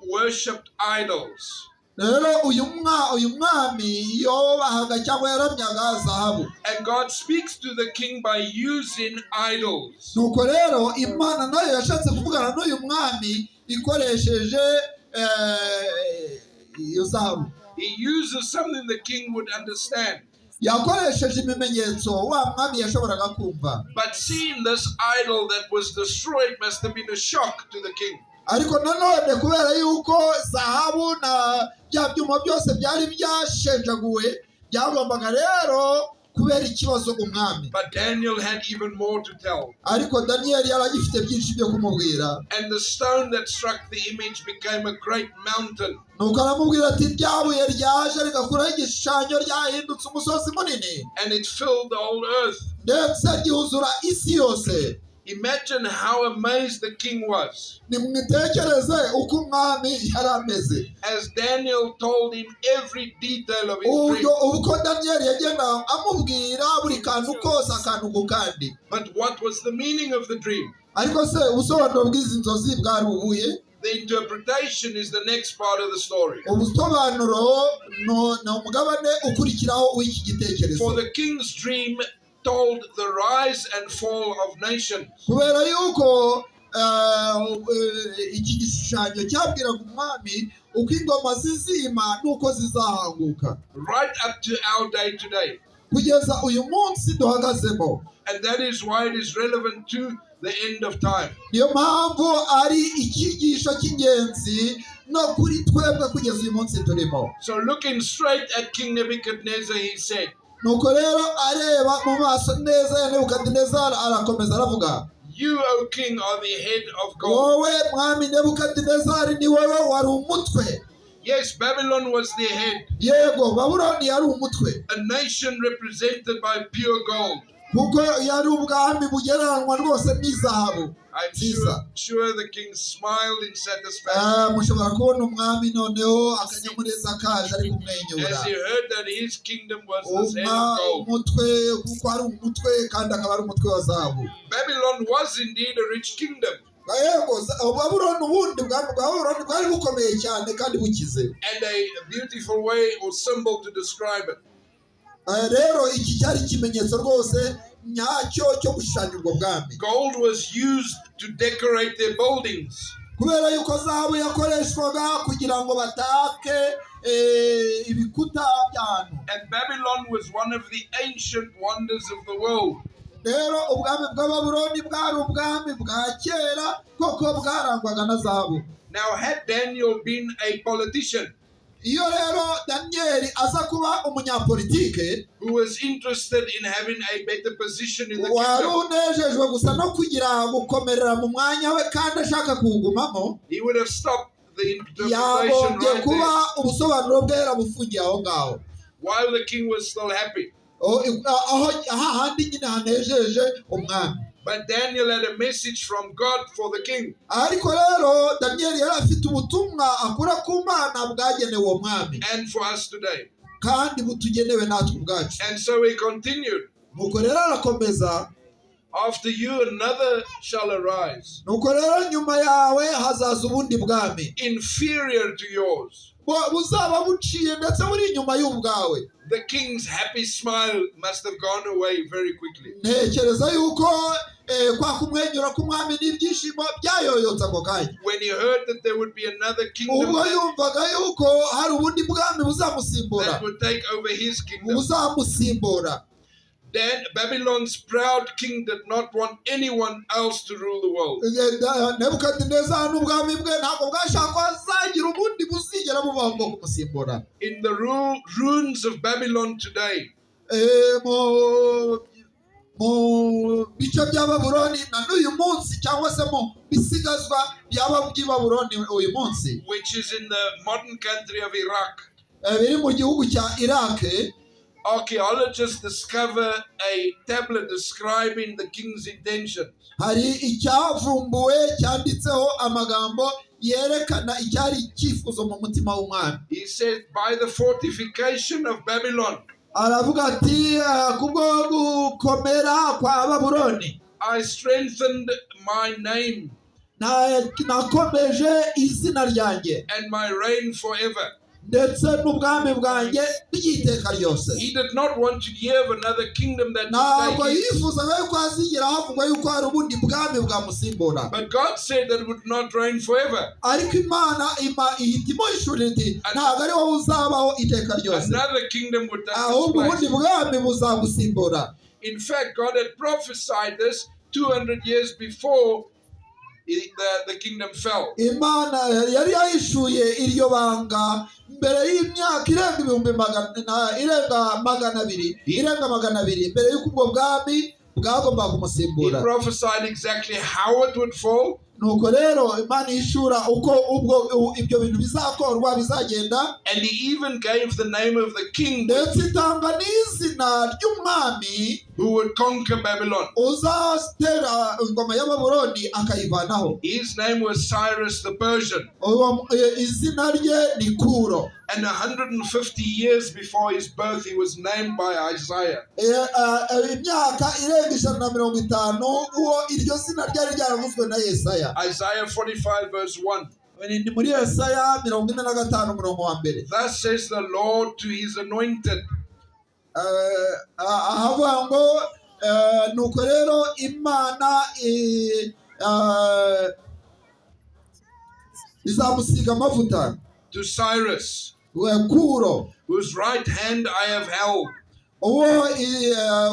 worshipped idols. Rero uyu mwami yobahaga cyangwa yaramyaga zahabu. And God speaks to the king by using idols. Nuko rero Imana nayo yashatse kuvugana n'uyu mwami ikoresheje iyo zahabu. He uses something the king would understand. Yakoresheje ibimenyetso wa mwami yashoboraga kumva. But seeing this idol that was destroyed must have been a shock to the king. Ariko nanone kubera yuko zahabu na bya byuma byose byari byashenjaguwe, byagombaga rero kubera ikibazo umwami. But Daniel had even more to tell. Ariko Daniyeli yari agifite byinshi byo kumubwira. "And the stone that struck the image became a great mountain Nuko aramubwira ati rya buye ryaje rigakuraho igishushanyo ryahindutse umusozi munini, and it filled the whole earth." ndetse ryuzura isi yose. Imagine how amazed the king was Nimwitekereze uko umwami yari ameze as Daniel told him every detail of his dream. uburyo uko Daniyeli yagenda amubwira buri kantu kose, akantu ku kandi. But what was the meaning of the dream? Ariko se ubusobanuro bw'izi nzozi bwari ubuhe? The interpretation is the next part of the story. Ubusobanuro ni umugabane ukurikiraho w'iki gitekerezo. For the king's dream told the rise and fall of nations. Kubera yuko iki gishushanyo cyabwiraga umwami uko ingoma zizima n'uko zizahanguka, right up to our day today. Kugeza uyu munsi duhagazemo. And that is why it is relevant to the end of time. Niyo mpamvu ari icyigisho cy'ingenzi no kuri twebwe kugeza uyu munsi turimo. So, looking straight at King Nebuchadnezzar, he said, Nuko rero areba mu maso neza ya Nebukadinezari, arakomeza aravuga, "You, O king, are the head of gold." wowe mwami Nebukadinezari, ni wowe wari umutwe. Yes, Babylon was the head, Yego, Babuloni yari umutwe, a nation represented by pure gold. Kuko yari ubwami bugereranwa rwose n'izahabu I'm nziza. sure the king smiled in satisfaction Mushobora kubona umwami noneho akanyamuneza kaje ari kumwenyura as he heard that his kingdom was this head of gold. Umutwe, kuko ari umutwe kandi akaba ari umutwe wa zahabu. Babylon was indeed a rich kingdom Yego, Babuloni, ubundi bwami bwa Babuloni bwari bukomeye cyane kandi bukize. and a beautiful way or symbol to describe it. Rero iki cyari ikimenyetso rwose nyacyo cyo gushushanya ubwo bwami. Gold was used to decorate their buildings. Kubera yuko zahabu yakoreshwaga kugira ngo batake ibikuta by'ahantu. And Babylon was one of the ancient wonders of the world. Rero ubwami bw'Ababuloni bwari ubwami bwa kera koko bwarangwaga na zahabu. Now, had Daniel been a politician Iyo rero Daniyeli aza kuba umunyapolitike who was interested in having a better position in the wari kingdom, unejejwe gusa no kugira gukomerera mu mwanya we kandi ashaka kuwugumamo, he would have stopped the interpretation yagombye right kuba there ubusobanuro bwe yarabufungiye aho ngaho while the king was still happy. Aho hahandi nyine hanejeje umwami. But Daniel had a message from God for the king. Ariko rero Daniyeli yari afite ubutumwa akura ku Mana bwagenewe uwo mwami and for us today. Kandi butugenewe natwe ubwacu. And so he continued, Nuko rero arakomeza. "After you, another shall arise, Nuko rero nyuma yawe hazaza ubundi bwami inferior to yours." buzaba buciye ndetse buri inyuma y'ubwawe. The king's happy smile must have gone away very quickly. Ntekereza yuko kwa kumwenyura k'umwami n'ibyishimo byayoyotse ako kanya when he heard that there would be another kingdom ubwo yumvaga yuko hari ubundi bwami buzamusimbura that would take over his kingdom. Buzamusimbura. Then Babylon's proud king did not want anyone else to rule the world. Nebukadinezari n'ubwami bwe ntabwo bwashaka ko hazagira ubundi buzigera bubaho bwo kumusimbura. In the ruins of Babylon today, Mu bice bya Babuloni na n'uyu munsi cyangwa se mu bisigazwa byaba by'i Babuloni uyu munsi, which is in the modern country of Iraq, biri mu gihugu cya Irake, archaeologists discover a tablet describing the king's intentions. Hari icyavumbuwe cyanditseho amagambo yerekana icyari icyifuzo mu mutima w'umwami. He said, "By the fortification of Babylon, Aravuga ati kubwo gukomera kwa Babuloni, I strengthened my name nakomeje izina ryanjye and my reign forever." ndetse n'ubwami bwanjye by'iteka ryose. He did not want to hear of another kingdom that would Ntabwo take his. yifuzaga yuko hazigera havugwa yuko hari ubundi bwami bwamusimbura. But God said that it would not reign forever. Ariko Imana ima ihita imuhishurira iti ntabwo ari wowe uzabaho iteka ryose, Another kingdom would take its ahubwo ubundi place. Bwami buzagusimbura. In fact, God had prophesied this 200 years before the kingdom fell. Imana yari yahishuye iryo banga mbere y'imyaka irenga ibihumbi magana irenga 200 irenga 200 mbere y'uko ubwo bwami bwagombaga He kumusimbura. Prophesied exactly how it would fall, Nuko rero Imana ihishura uko ubwo ibyo bintu bizakorwa bizagenda, and he even gave the name of the king ndetse itanga n'izina ry'umwami who would conquer Babylon. Uzatera ingoma y'Ababuloni akayivanaho. His name was Cyrus the Persian. Uwo izina rye ni Kuro. And 150 years before his birth, he was named by Isaiah. Imyaka irenga 150 uwo iryo zina ryari ryaravuzwe na Yesaya. Isaiah 45, verse 1. Ni muri Yesaya 45 umurongo wa mbere. "Thus says the Lord to his anointed, Ahavuga ngo nuko rero Imana izamusiga amavuta, to Cyrus, Kuro, whose right hand I have held, uwo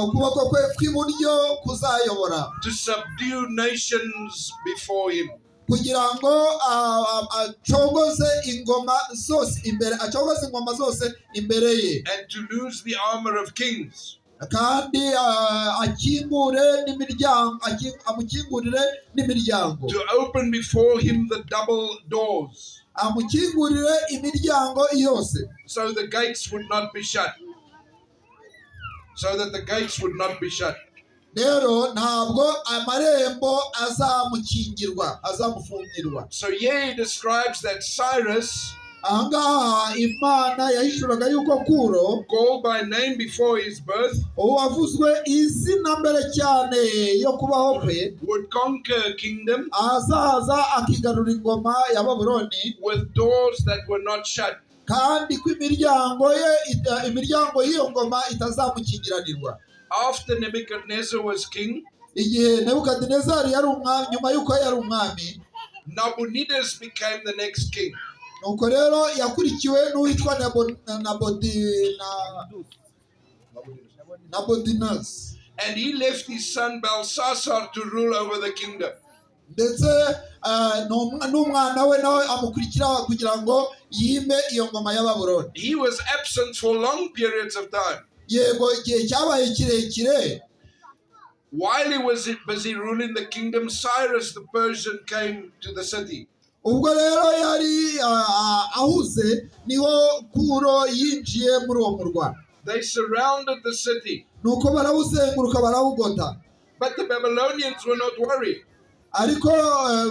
ukuboko kwe kw'iburyo kuzayobora, to subdue nations before him, kugira ngo acogoze ingoma zose imbere acogoze ingoma zose imbere ye, and to loose the armor of kings, kandi akingure n'imiryango amukingurire n'imiryango, to open before him the double doors, amukingurire imiryango yose, so the gates would not be shut. So that the gates would not be shut. Rero ntabwo amarembo azamukingirwa azamufungirwa. So here he describes that Cyrus, Ahangaha Imana yahishuraga yuko Kuro, called by name before his birth, uwavuzwe izina mbere cyane yo kubaho kwe, would conquer a kingdom azaza akigarura ingoma ya Babuloni with doors that were not shut. Kandi ko imiryango ye imiryango y'iyo ngoma itazamukingiranirwa. After Nebuchadnezzar was king, Igihe Nebukadinezari yari umwami nyuma y'uko yari umwami, Nabonidus became the next king. Nuko rero yakurikiwe n'uwitwa Nabonidus. And he left his son Belshazzar to rule over the kingdom. Ndetse n'umwana we nawe amukurikira kugira ngo yime iyo ngoma ya Babuloni. He was absent for long periods of time. Yego, igihe cyabaye kirekire. While he was busy ruling the kingdom, Cyrus the Persian came to the city. Ubwo rero yari ahuze, niho Kuro yinjiye muri uwo murwa. They surrounded the city, Nuko barawuzenguruka, barawugota. But the Babylonians were not worried. Ariko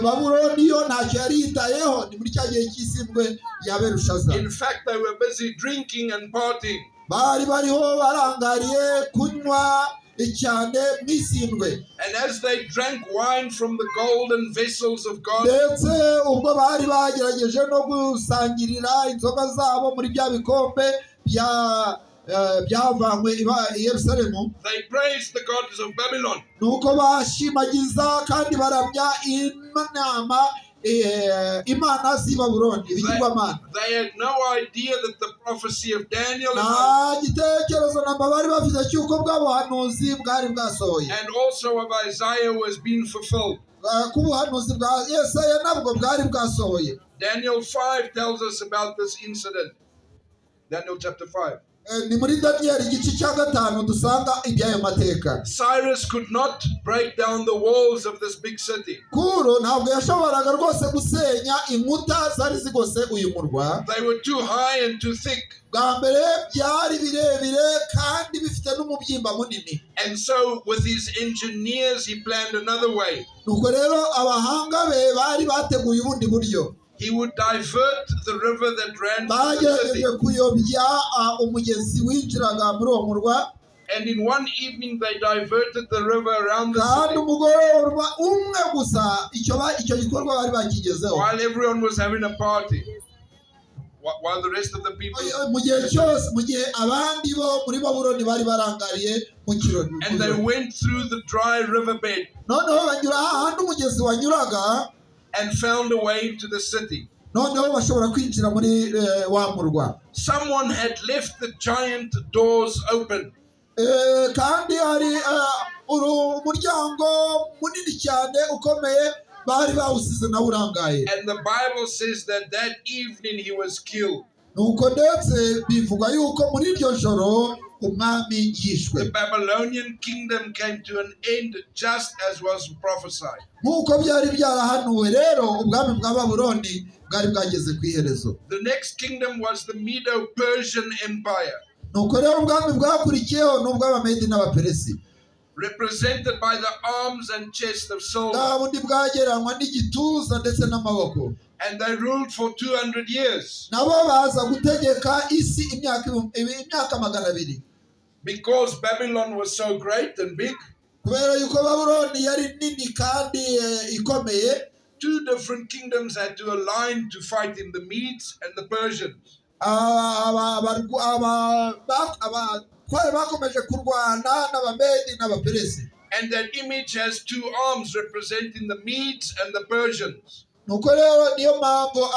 Babuloni yo ntacyo yari yitayeho. Ni muri cya gihe cy'isindwe ya Berushaza. In fact, they were busy drinking and partying. Bari bariho barangariye kunywa cyane mu isindwe. And as they drank wine from the golden vessels of God, Ndetse ubwo bari bagerageje no gusangirira inzoga zabo muri bya bikombe byavanywe i Yerusalemu, they praised the gods of Babylon. Nuko bashimagiza kandi baramya imana z'i Babuloni, ibigirwamana. They had no idea that the prophecy of Daniel Nta gitekerezo namba bari bafite cy'uko bwa buhanuzi bwari bwasohoye and also of Isaiah was being fulfilled. Ko ubuhanuzi bwa Yesaya nabwo bwari bwasohoye. Daniel 5 tells us about this incident. Daniel chapter 5. Ni muri Daniyeli igice cya 5 dusanga iby'ayo mateka. Cyrus could not break down the walls of this big city. Kuro ntabwo yashoboraga rwose gusenya inkuta zari zigose uyu murwa. They were too high and too thick. Bwa mbere byari birebire kandi bifite n'umubyimba munini. And so, with his engineers, he planned another way. Nuko rero abahanga be bari bateguye ubundi buryo. He would divert the river that ran through the city. Bagerageje kuyobya umugezi winjiraga muri uwo murwa. And in one evening, they diverted the river around the Kandi city umugoroba umwe gusa icyo gikorwa bari bakigezeho. While everyone was having a party. While the rest of the people. Mu gihe cyose, mu gihe abandi bo muri Babuloni bari barangariye mu kirori. And they went through the dry riverbed Noneho banyura hahandi umugezi wanyuraga and found a way into the city. Noneho bashobora kwinjira muri wa murwa. Someone had left the giant doors open. Kandi hari umuryango munini cyane ukomeye bari bawusize nawe urangaye. And the Bible says that that evening he was killed. Nuko ndetse bivugwa yuko muri iryo joro umwami yishwe. The Babylonian kingdom came to an end just as was prophesied. Nk'uko byari byarahanuwe rero, ubwami bwa Babuloni bwari bwageze ku iherezo. The next kingdom was the Medo Persian Empire, Nuko rero ubwami bwakurikiyeho ni ubw'Abamedi n'Abaperesi, represented by the arms and chest of silver. Bwa bundi bwagereranywa n'igituza ndetse n'amaboko. And they ruled for 200 years. Nabo baza gutegeka isi imyaka 200. Because Babylon was so great and big, Kubera yuko Babuloni yari nini kandi ikomeye, two different kingdoms had to align to fight him, the Medes and the Persians. Abatware bakomeje kurwana n'Abamedi n'Abaperesi. And that image has two arms representing the Medes and the Persians. Nuko rero niyo mpamvu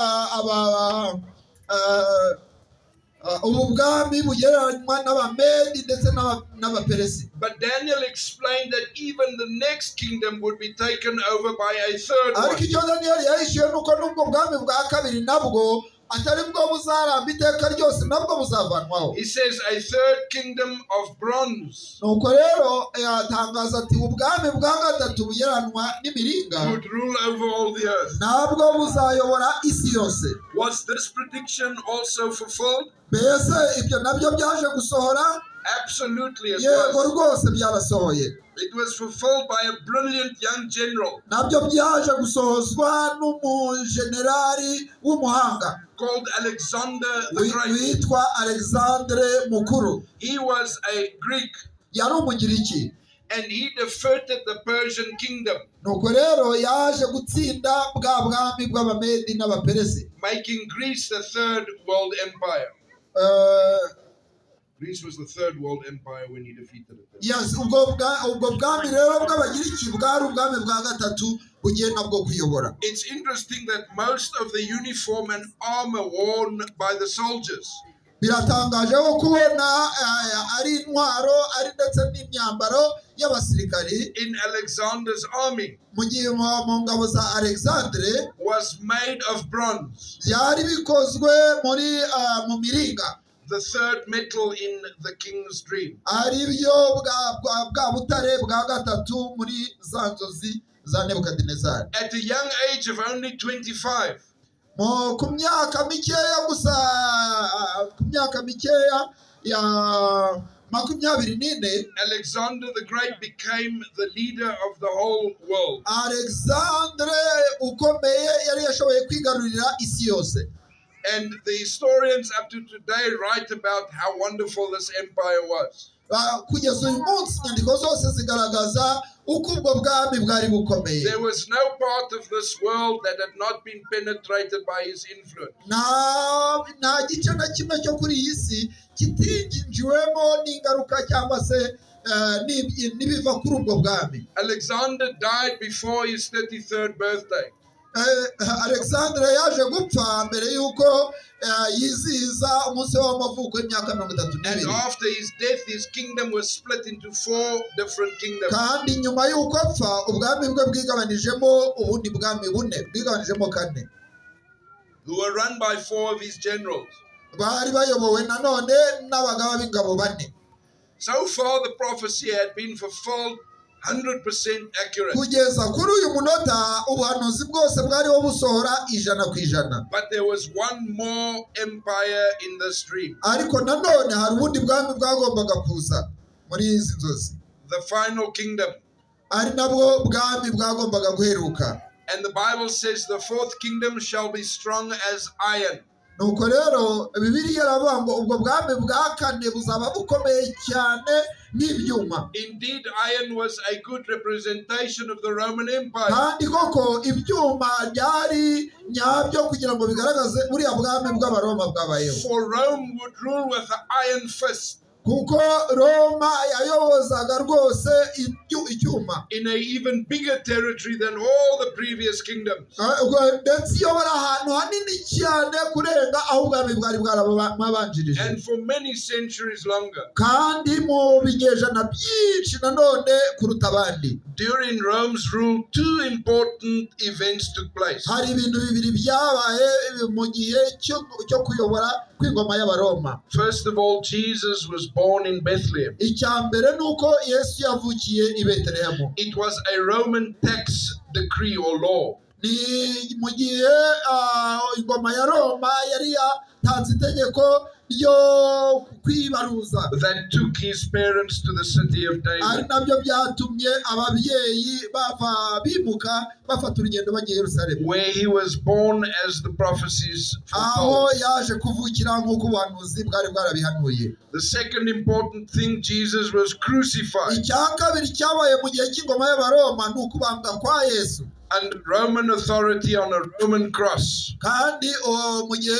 ubu bwami bugereranywa n'Abamedi ndetse n'Abaperesi. But Daniel explained that even the next kingdom would be taken over by a third Ariko one. icyo Daniyeli yahishuye ni uko n'ubwo bwami bwa kabiri nabwo atari bwo buzaramba iteka ryose, nabwo buzavanwaho. He says a third kingdom of bronze Nuko rero yatangaza ati ubwami bwa gatatu bugereranywa n'imiringa would rule over all the earth. nabwo buzayobora isi yose. Was this prediction also fulfilled? Mbese ibyo nabyo byaje gusohora? Absolutely, it Yego was. rwose, byarasohoye. It was fulfilled by a brilliant young general Nabyo byaje gusohozwa n'umujenerali w'umuhanga called Alexander the Great. witwa Alexandre Mukuru. He was a Greek Yari Umugiriki. And he defeated the Persian kingdom, Nuko rero yaje gutsinda bwa bwami bw'Abamedi n'Abaperesi, making Greece the third world empire. Greece was the third world empire when he defeated it. Yes, ubwo bwami rero bw'Abagiriki bwari ubwami bwa gatatu bugiye nabwo kuyobora. It's interesting that most of the uniform and armor worn by the soldiers Biratangaje ko kubona ari intwaro, ari ndetse n'imyambaro y'abasirikari in Alexander's army mu gihe mu ngabo za Alexandre was made of bronze, byari bikozwe mu miringa, the third metal in the king's dream. Ari byo bwa butare bwa gatatu muri za nzozi za Nebukadinezari. At a young age of only 25, Ku myaka mikeya gusa, ku myaka mikeya ya 24, Alexander the Great became the leader of the whole world. Alexandre ukomeye yari yashoboye kwigarurira isi yose. And the historians up to today write about how wonderful this empire was. Kugeza uyu munsi inyandiko zose zigaragaza uko ubwo bwami bwari bukomeye. There was no part of this world that had not been penetrated by his influence. Nta gice na kimwe cyo kuri iyi si kitinjiwemo n'ingaruka cyangwa se n'ibiva kuri ubwo bwami. Alexander died before his 33rd birthday. Alexandre yaje gupfa mbere y'uko yizihiza umunsi we w'amavuko y'imyaka mirongo itatu And n'ibiri. After his death, his kingdom was split into four different kingdoms Kandi nyuma y'uko apfa, ubwami bwe bwigabanijemo ubundi bwami bune, bwigabanijemo kane, who were run by four of his generals. Bari bayobowe nanone n'abagaba b'ingabo bane. So far, the prophecy had been fulfilled 100% accurate. Kugeza kuri uyu munota ubuhanuzi bwose bwariho busohora 100%. But there was one more empire in this dream, Ariko nanone hari ubundi bwami bwagombaga kuza muri izi nzozi, the final kingdom. Ari nabwo bwami bwagombaga guheruka. And the Bible says the fourth kingdom shall be strong as iron. Nuko rero Bibiliya iravuga ngo ubwo bwami bwa kane buzaba bukomeye cyane nk'ibyuma. Indeed, iron was a good representation of the Roman Empire. Kandi koko ibyuma byari nyabyo kugira ngo bigaragaze buriya bwami bw'Abaroma bwabayeho. For Rome would rule with an iron fist Kuko Roma yayobozaga rwose icyuma, in a even bigger territory than all the previous kingdoms. Ndetse iyobora ahantu hanini cyane kurenga aho ubwami bwari bwarabanjirije, And for many centuries longer. kandi mu binyejana byinshi nanone kuruta abandi. During Rome's rule, two important events took place. Hari ibintu bibiri byabaye mu gihe cyo kuyobora kw'ingoma y'Abaroma. First of all, Jesus was born in Bethlehem. Icya mbere ni uko Yesu yavukiye i Betelehemu. It was a Roman tax decree or law Ni mu gihe ingoma ya Roma yari yatanze itegeko ryo kwibaruza, that took his parents to the city of ari David. nabyo byatumye ababyeyi bava bimuka bafata urugendo bagiye i Yerusalemu, Where he was born as the prophecies aho foretold. yaje kuvukira nk'uko ubuhanuzi bwari bwarabihanuye. The second important thing, Jesus was crucified Icya kabiri cyabaye mu gihe cy'ingoma y'Abaroma ni ukubambwa kwa Yesu under Roman authority on a Roman cross. Kandi mu gihe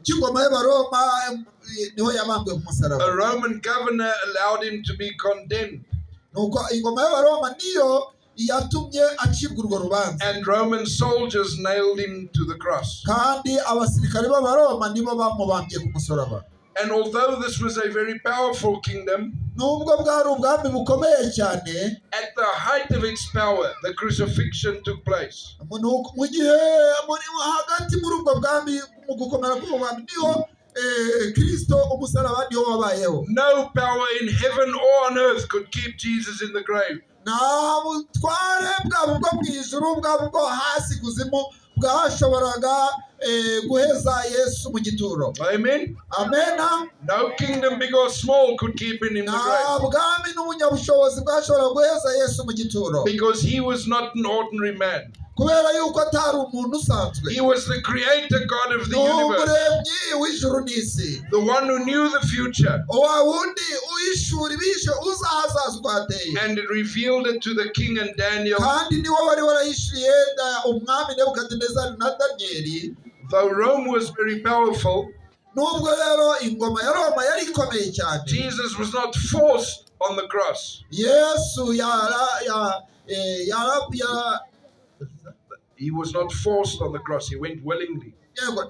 cy'ingoma y'Abaroma niho yabambwe ku musaraba. A Roman governor allowed him to be condemned, Nuko ingoma y'Abaroma niyo yatumye acibwa urwo rubanza, and Roman soldiers nailed him to the cross. Kandi abasirikare b'Abaroma nibo bamubambye ku musaraba. And although this was a very powerful kingdom, Nubwo bwari ubwami bukomeye cyane, at the height of its power, the crucifixion took place. Mu gihe muri hagati muri ubwo bwami, mu gukomera k'ubwo bwami, niho Kristo umusaraba niho wabayeho. No power in heaven or on earth could keep Jesus in the grave. Nta butware bwaba ubwo mu ijuru, bwaba ubwo hasi kuzimu bwashoboraga guheza Yesu mu gituro. Amen. Amena. No kingdom, big or small, could keep him in the Nta grave. bwami n'ubunyabushobozi bwashobora guheza Yesu mu gituro. Because he was not an ordinary man. Kubera yuko atari umuntu usanzwe. He was the creator God of the Ni universe, umuremyi w'ijuru n'isi, the one who knew the future wa wundi uhishura ibihishe uzi ahazaza uko hateye, and revealed it to the king and Daniel. Kandi niwe wari warahishuye umwami Nebukadinezari na Daniyeli. Though Rome was very powerful, Nubwo rero ingoma ya Roma yari ikomeye cyane, Jesus was not forced on the cross. Yesu yara ya eh, yara ya He was not forced on the cross. He went willingly. Yego,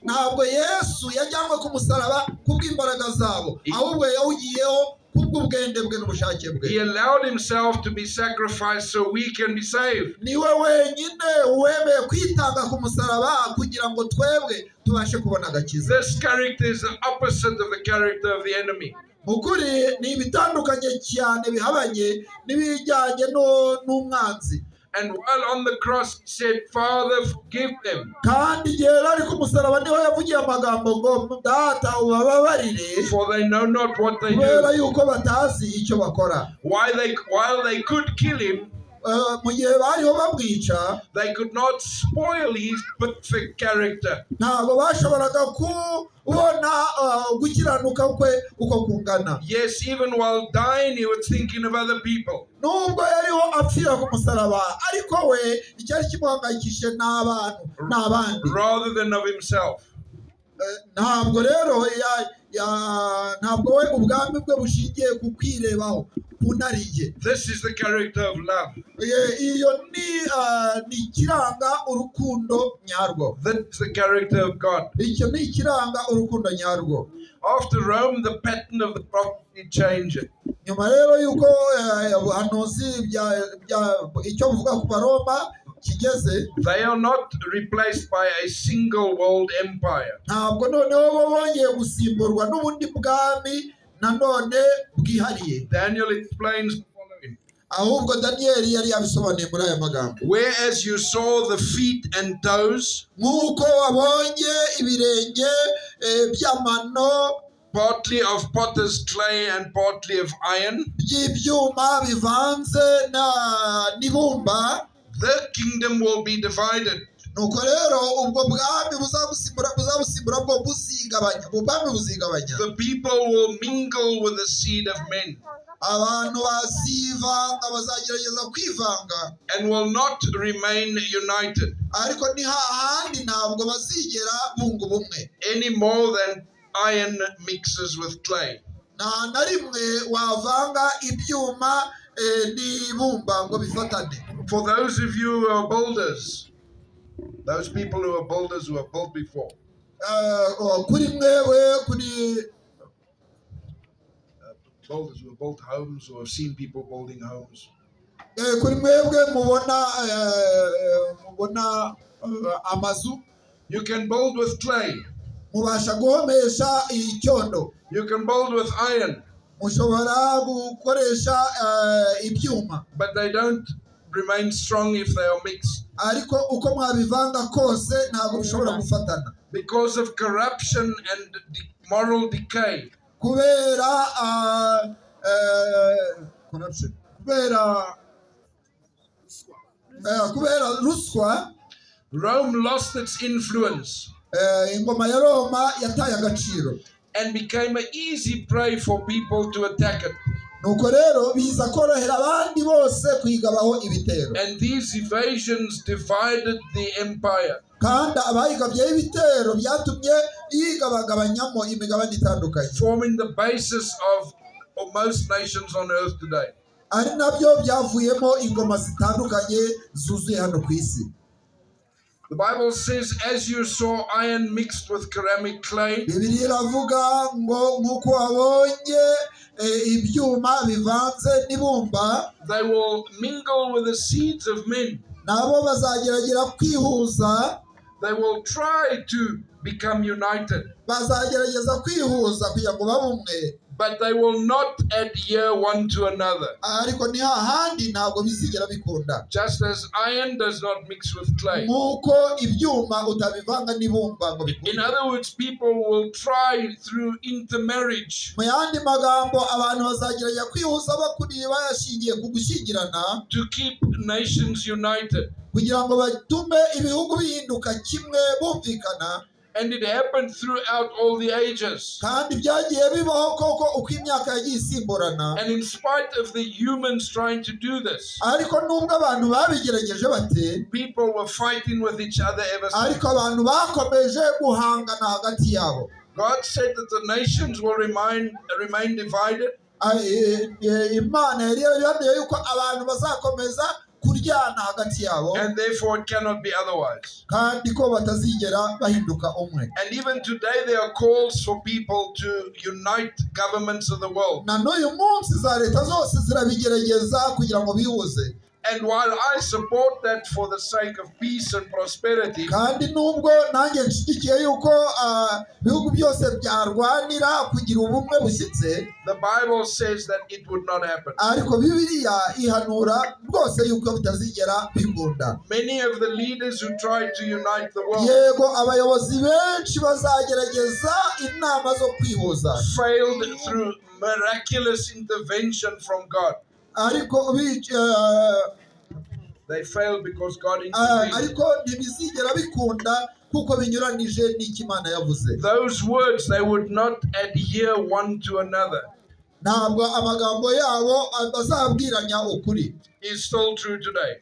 ntabwo Yesu yajyanwe ku musaraba kubw'imbaraga zabo, ahubwo yawugiyeho kubw'ubwende bwe n'ubushake bwe. He allowed himself to be sacrificed so we can be saved. Niwe wenyine wemeye kwitanga ku musaraba kugira ngo twebwe tubashe kubona agakiza. This character is the opposite of the character of the enemy. Mu kuri ni ibitandukanye cyane bihabanye n'ibijyanye n'umwanzi. And while on the cross, he said, "Father, forgive them, Kandi igihe yari ari ku musaraba niho yavugiye amagambo ngo: "Data, ubababarire, for they know not what they kubera do." yuko batazi icyo bakora." While they could kill him, Mu gihe bariho bamwica, they could not spoil his perfect character. ntabwo bashoboraga kubona gukiranuka kwe uko kungana. Yes, even while dying, he was thinking of other people. Nubwo yariho apfira ku musaraba, ariko we icyari kimuhangayikishije ni abantu, ni abandi, rather than of himself. Ntabwo rero ntabwo we ubwami bwe bushingiye ku kwirebaho, ku narijye. This is the character of love. Iyo ni ikiranga urukundo nyarwo. This is the character of God. Icyo ni ikiranga urukundo nyarwo. After Rome, the pattern of the prophecy changes. Nyuma rero y'uko ubuhanuzi icyo buvuga ku Baroma kigeze, They are not replaced by a single world empire. ntabwo noneho bo bongeye gusimburwa n'ubundi bwami nanone bwihariye. Daniel explains the following. Ahubwo Daniyeli yari yabisobanuye muri aya magambo: Whereas you saw the feet and toes, Nk'uko wabonye ibirenge by'amano, partly of potter's clay and partly of iron, by'ibyuma bivanze n'ibumba, the kingdom will be divided. Nuko rero ubwo bwami buzabusimbura bwo buzigabanya, ubwo bwami buzigabanya. The people will mingle with the seed of men Abantu bazivanga, bazagerageza kwivanga, and will not remain united ariko ni hahandi ntabwo bazigera bunga ubumwe any more than iron mixes with clay. Nta na rimwe wavanga ibyuma n'ibumba ngo bifatane. For those of you who are builders, those people who are builders who have built before, Oh, kuri mwewe kuri builders who have built homes or have seen people building homes, kuri mwebwe mubona amazu, you can build with clay, mubasha guhomesha icyondo, you can build with iron, mushobora gukoresha ibyuma, but they don't remain strong if they are mixed. Ariko uko mwabivanga kose ntabwo bishobora gufatana. Because of corruption and moral decay, Kubera corruption, kubera ruswa, Rome lost its influence ingoma ya Roma yataye agaciro and became an easy prey for people to attack it. Nuko rero biza korohera abandi bose kuyigabaho ibitero. And these invasions divided the empire. Kandi abayigabyeho ibitero byatumye yigabagabanyamo imigabane itandukanye, forming the basis of most nations on earth today. Ari nabyo byavuyemo ingoma zitandukanye zuzuye hano ku isi. The Bible says, as you saw iron mixed with ceramic clay, Bibiliya iravuga ngo nk'uko wabonye ibyuma bivanze n'ibumba, they will mingle with the seeds of men. Nabo bazagerageza kwihuza. They will try to become united, Bazagerageza kwihuza kugira ngo babe umwe, but they will not adhere one to another. Ariko ni hahandi ntabwo bizigera bikunda. Just as iron does not mix with clay. Nk'uko ibyuma utabivanga n'ibumba ngo In bikunde. other words, people will try through intermarriage Mu yandi magambo, abantu bazagerageza kwihuza bakuriye bayashingiye ku gushyingirana to keep nations united. kugira ngo batume ibihugu bihinduka kimwe bumvikana. And it happened throughout all the ages. Kandi byagiye bibaho koko uko imyaka yagiye isimburana. And in spite of the humans trying to do this, Ariko nubwo abantu babigerageje bate, people were fighting with each other ever since. Ariko abantu bakomeje guhangana hagati yabo. God said that the nations will remain divided, Ah, Imana yari yarabihanuye yuko abantu bazakomeza kuryana hagati yabo, and therefore it cannot be otherwise. Kandi ko batazigera bahinduka umwe. And even today, there are calls for people to unite governments of the world. Na n'uyu munsi za leta zose zirabigerageza kugira ngo bihuze. And while I support that for the sake of peace and prosperity, Kandi nubwo nanjye nshyigikiye yuko ibihugu byose byarwanira kugira ubumwe bushyitse, the Bible says that it would not happen. Ariko Bibiliya ihanura rwose yuko bitazigera bikunda. Many of the leaders who tried to unite the world Yego, abayobozi benshi bazagerageza inama zo kwihuza, failed through miraculous intervention from God. Ariko They failed because God intervened. Ariko ntibizigera bikunda kuko binyuranije n'icyo Imana yavuze. Those words, they would not adhere one to another, Ntabwo amagambo yabo bazabwiranya ukuri, is still true today.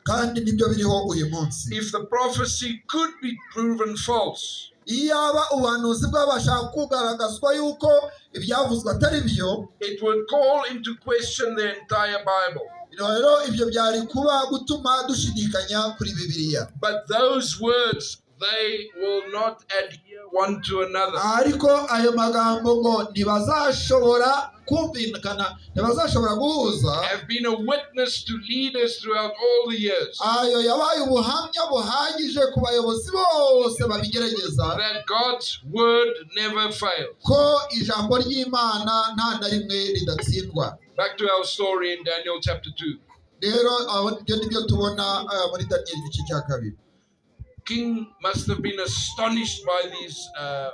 Kandi nibyo biriho uyu munsi. If the prophecy could be proven false, Iyaba ubuhanuzi bwabasha kugaragazwa yuko ibyavuzwe atari byo, it would call into question the entire Bible. Rero ibyo byari kuba gutuma dushidikanya kuri Bibiliya. But those words, they will not adhere one to another. Ariko ayo magambo ngo ntibazashobora kumvikana, ntibazashobora guhuza, Have been a witness to leaders throughout all the years ayo yabaye ubuhamya buhagije ku bayobozi bose babigerageza that God's word never fails. Ko ijambo ry'Imana nta na rimwe ridatsindwa. Back to our story in Daniel chapter 2. Rero aho ibyo nibyo tubona muri Daniyeli igice cya kabiri. King must have been astonished by these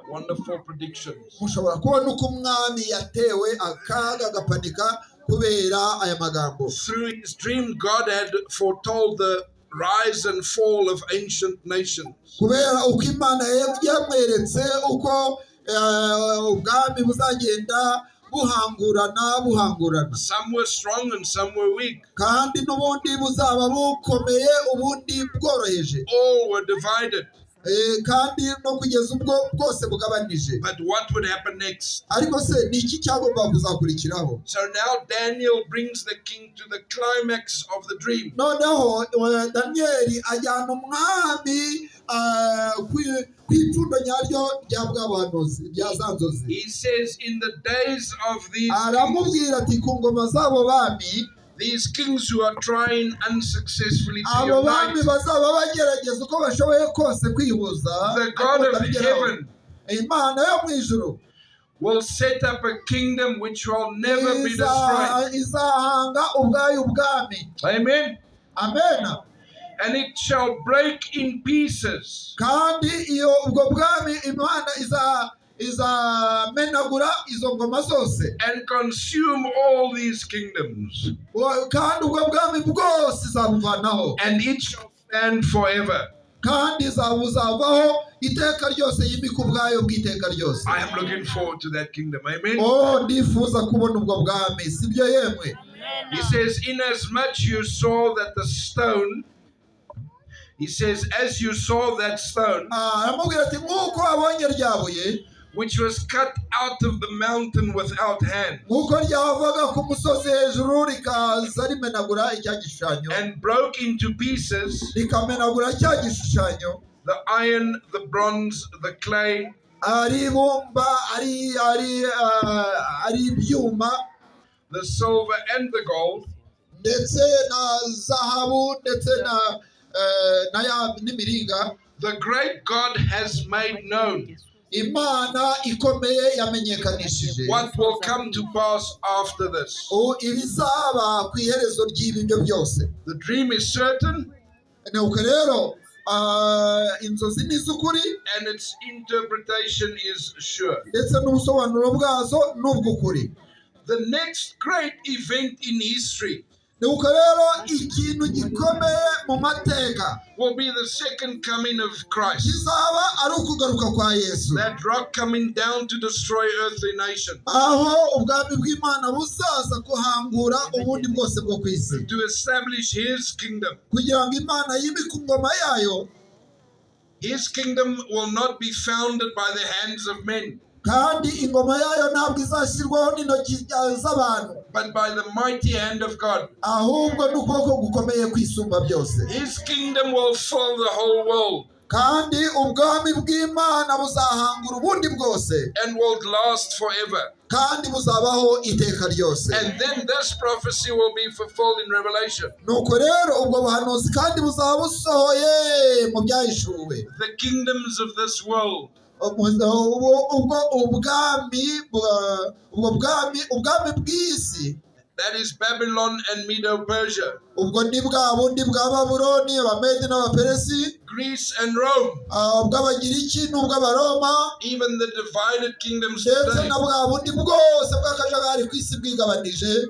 wonderful predictions. Mushobora kubona uko umwami yatewe akaga agapanika kubera aya magambo. Through his dream, God had foretold the rise and fall of ancient nations. Kubera uko Imana yamweretse uko ubwami buzagenda buhangurana buhangurana. Some were strong and some were weak. Kandi n'ubundi buzaba bukomeye ubundi bworoheje. All were divided. Kandi no kugeza ubwo bwose bugabanije. But what would happen next? Ariko se ni iki cyagomba kuzakurikiraho? So now Daniel brings the king to the climax of the dream. Noneho Daniyeli ajyana umwami ku ipfundo nyaryo rya bwa buhanuzi rya za nzozi. He says, in the days of these kings, Aramubwira ati ku ngoma z'abo bami, these kings who are trying unsuccessfully to abo bami unite, bazaba bagerageza uko bashoboye kose kwihuza, the God ariko of batabigeraho. heaven Imana yo mu ijuru will set up a kingdom which will never be destroyed. Izahanga ubwayo ubwami. Amen. Amena. And it shall break in pieces Kandi iyo ubwo bwami Imana iza izamenagura izo ngoma zose and consume all these kingdoms, kandi ubwo bwami bwose izabuvanaho, and it shall stand forever. Kandi izabuzavaho iteka ryose yimika ubwayo bw'iteka ryose. I am looking forward to that kingdom. Amen. Oh, ndifuza kubona ubwo bwami, sibyo yemwe? He says, Inasmuch you saw that the stone, he says, as you saw that stone, Ah, aramubwira ati nk'uko wabonye rya buye, which was cut out of the mountain without hand nk'uko ryavaga ku musozi hejuru rikaza rimenagura icya gishushanyo, and broke into pieces rikamenagura cya gishushanyo, the iron, the bronze, the clay, ari ibumba, ari ibyuma, the silver, and the gold, ndetse na zahabu ndetse na ya n'imiringa, the great God has made known Imana ikomeye yamenyekanishije what will come to pass after this. Ibizaba ku iherezo ry'ibi byo byose. The dream is certain Nuko rero inzozi ni iz'ukuri, and its interpretation is sure. Ndetse n'ubusobanuro bwazo ni ubw'ukuri. The next great event in history Nuko rero ikintu gikomeye mu mateka will be the second coming of Christ. Kizaba ari ukugaruka kwa Yesu. That rock coming down to destroy earthly nations, Aho ubwami bw'Imana buzaza kuhangura ubundi bwose bwo ku isi, to establish his kingdom. Kugira ngo Imana yimike ingoma yayo. His kingdom will not be founded by the hands of men, Kandi ingoma yayo ntabwo izashyirwaho n'intoki z'abantu, but by the mighty hand of God. Ahubwo n'ukuboko gukomeye kwisumba byose. His kingdom will fill the whole world Kandi ubwami bw'Imana buzahangura ubundi bwose, and will last forever. Kandi buzabaho iteka ryose. And then this prophecy will be fulfilled in Revelation. Nuko rero ubwo buhanuzi kandi buzaba busohoye mu Byahishuwe. The kingdoms of this world Ubwo ubwami bw'isi, that is Babylon and Medo Persia, ubwo ni bwa bundi bwa Babuloni, Abamedi n'Abaperesi, Greece and Rome, ubw'Abagiriki n'ubw'Abaroma, even the divided kingdoms ndetse today. Na bwa bundi bwose bw'akajagari ku isi bwigabanije.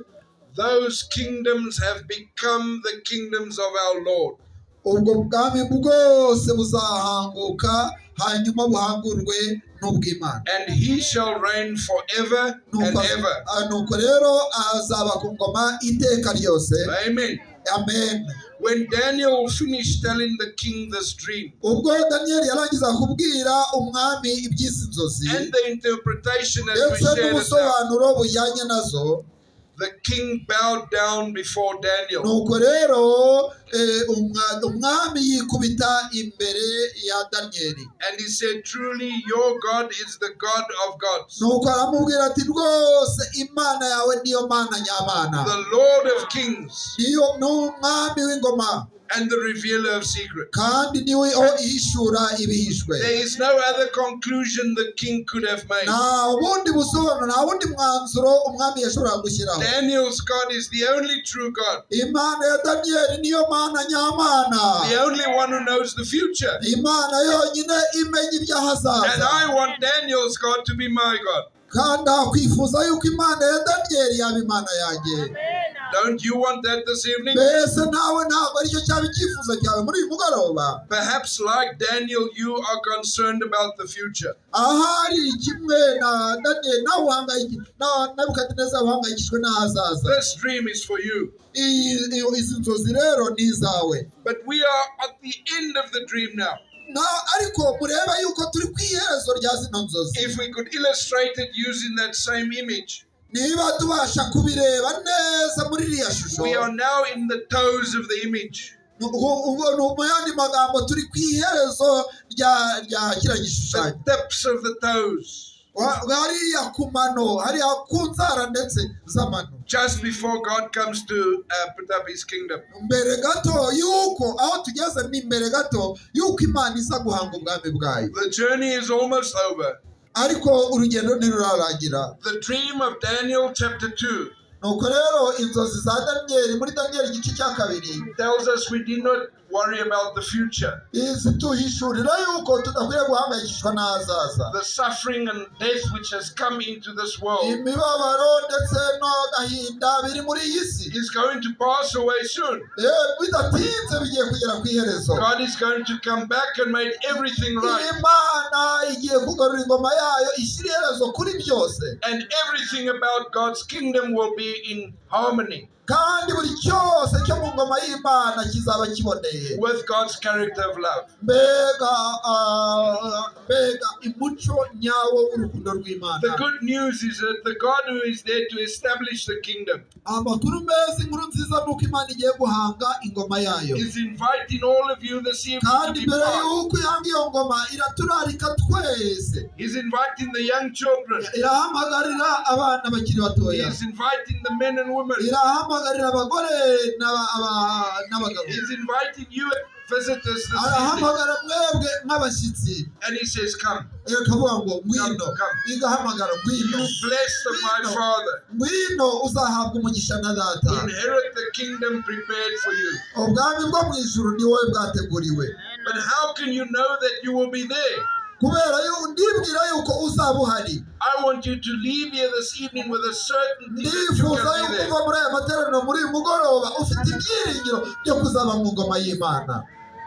Those kingdoms have become the kingdoms of our Lord. Ubwo bwami bwose buzahanguka hanyuma buhangurwe n'ubw'Imana. And he shall reign forever and Nuko ever. Nuko rero azaba ku ngoma iteka ryose. Amen. Amen. When Daniel finished telling the king this dream Ubwo Daniyeli yarangiza kubwira umwami iby'izi nzozi and the interpretation as we ndetse shared it now, n'ubusobanuro bujyanye nazo, the king bowed down before Daniel. Nuko rero umwami yikubita imbere ya Daniyeli. And he said, "Truly, your God is the God of gods, Nuko aramubwira ati rwose Imana yawe niyo Mana nyamana, the Lord of kings, niyo n'umwami w'ingoma, and the revealer of secrets." kandi niwe ihishura ibihishwe. There is no other conclusion the king could have made. Nta bundi busobanuro, nta wundi mwanzuro umwami yashoboraga gushyiraho. Daniel's God is the only true God, Imana ya Daniyeli niyo Mana nyamana, the only one who knows the future. Imana yonyine imenya iby'ahazaza. And I want Daniel's God to be my God. Kandi akwifuza yuko Imana ya Daniyeli yaba Imana yanjye. Don't you want that this evening? Mbese nawe ntabwo aricyo cyaba icyifuzo cyawe muri uyu mugoroba? Perhaps, like Daniel, you are concerned about the future. Ahari kimwe na Daniyeli nawe na Nebukadinezari uhangayikishijwe n'ahazaza. This dream is for you. Izi nzozi rero ni izawe. But we are at the end of the dream now. Na ariko murebe yuko turi ku iherezo rya zino nzozi. If we could illustrate it using that same image, Niba tubasha kubireba neza muri iriya shusho, we are now in the toes of the image, ubwo ni mu yandi magambo turi ku iherezo rya kiriya gishushanyo, the tips of the toes, Hariya ku mano, hariya ku nzara ndetse z'amano, just before God comes to put up his kingdom. Mbere gato yuko aho tugeze ni mbere gato yuko Imana iza guhanga ubwami bwayo. The journey is almost over. Ariko urugendo ntirurarangira. The dream of Daniel, chapter 2, Nuko rero inzozi za Daniyeli muri Daniyeli igice cya kabiri tells us we did not worry about the future. Zituhishurira yuko tudakwiye guhangayikishwa n'ahazaza. The suffering and death which has come into this world Imibabaro ndetse n'agahinda biri muri iyi si is going to pass away soon. Bidatinze bigiye kugera ku iherezo. God is going to come back and make everything right. Imana igiye kugarura ingoma yayo ishyira iherezo kuri byose. And everything about God's kingdom will be in harmony Kandi buri cyose cyo mu ngoma y'Imana kizaba kiboneye with God's character of love. Mbega umuco nyawo w'urukundo rw'Imana. The good news is that the God who is there to establish the kingdom Amakuru meza, inkuru nziza ni uko Imana igiye guhanga ingoma yayo, is inviting all of you this evening to kandi be mbere part. y'uko ihanga iyo ngoma iraturarika twese. He's inviting the young children. Irahamagarira abana bakiri batoya. He's inviting the men and women. Irahamagarira abagore n'abagabo. He's inviting you visitors this evening. Arahamagara mwebwe nk'abashyitsi. And he says, "Come." Ikavuga ngo ngwino. Come. Igahamagara ngwino. "You blessed of my Father. Ngwino uzahabwa umugisha na data. Inherit the kingdom prepared for you." Ubwami bwo mu ijuru ni wowe bwateguriwe. But how can you know that you will be there? Kubera ndibwira yuko uzaba uhari. I want you to leave here this evening with a certainty that you Ndifuza can yuko be there. uva muri aya materaniro muri uyu mugoroba ufite ibyiringiro byo kuzaba mu ngoma y'Imana.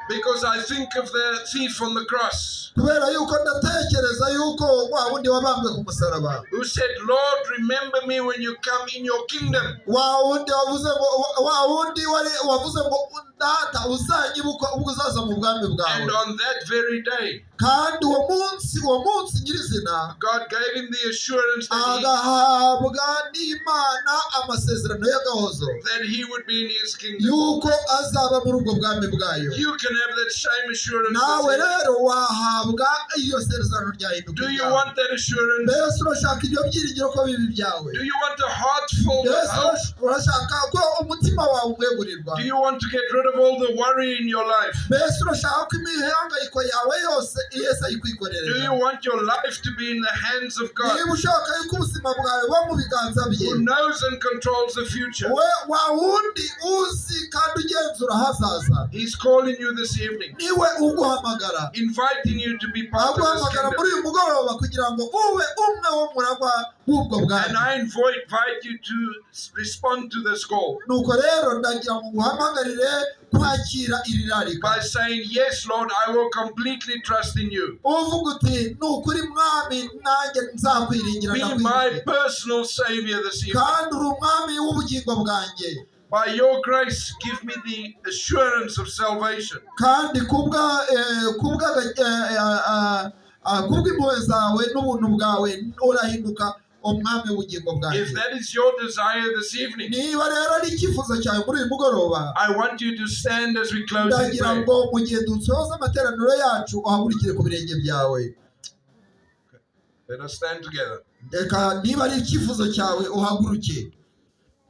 Because I think of the thief on the cross Kubera yuko ndatekereza yuko wa wundi wabambwe ku musaraba, who said, "Lord, remember me when you come in your kingdom." wa wundi wavuze ngo, wa wundi wari wavuze ngo: "Data, uzanyibuka ubwo uzaza mu bwami bwawe." And on that very day, Kandi uwo munsi nyirizina, God gave him the assurance agahabwa n'Imana amasezerano y'agahozo that he would be in his kingdom. yuko azaba muri ubwo bwami bwayo. You can have that same assurance Nawe this evening. Rero wahabwa iyo sezerano ryahinduka Do you iryawe. want that assurance? Mbese urashaka ibyo byiringiro ko biba ibyawe? Do you want a heart filled with Mbese hope? urashaka ko umutima wawe umwegurirwa? Do you want to get rid of all the worry in your life? Mbese urashaka ko imihangayiko yawe yose Yesu Do ayikwikorerera? you want your life to be in the hands of God, Niba ushaka yuko ubuzima bwawe buba mu biganza bye, who knows and controls the future? We wa wundi uzi kandi ugenzura ahazaza. He's calling you this evening, Niwe uguhamagara, inviting you to be part of His aguhamagara kingdom. Muri uyu mugoroba kugira ngo ube umwe wo muragwa w'ubwo bwami. And I invite you to respond to this call Nuko rero ndagira ngo nguhamagarire kwakira iri rarika by saying, "Yes, Lord, I will completely trust in you. uvuga uti: "Ni ukuri Mwami, nanjye nzakwiringira, Be my ndakwiringira personal Savior this evening. kandi uri umwami w'ubugingo bwanjye. By your grace, give me the assurance of salvation." Kandi kubw'impuhwe zawe n'ubuntu bwawe urahinduka umwami w'ubugingo bwanjye." If that is your desire this evening, Niba rero ari icyifuzo cyawe muri uyu mugoroba, I want you to stand as we close in ndagira prayer. Ngo mu gihe dusoza amateraniro yacu uhagurukire ku birenge byawe. Let us stand together. Reka niba ari icyifuzo cyawe uhaguruke.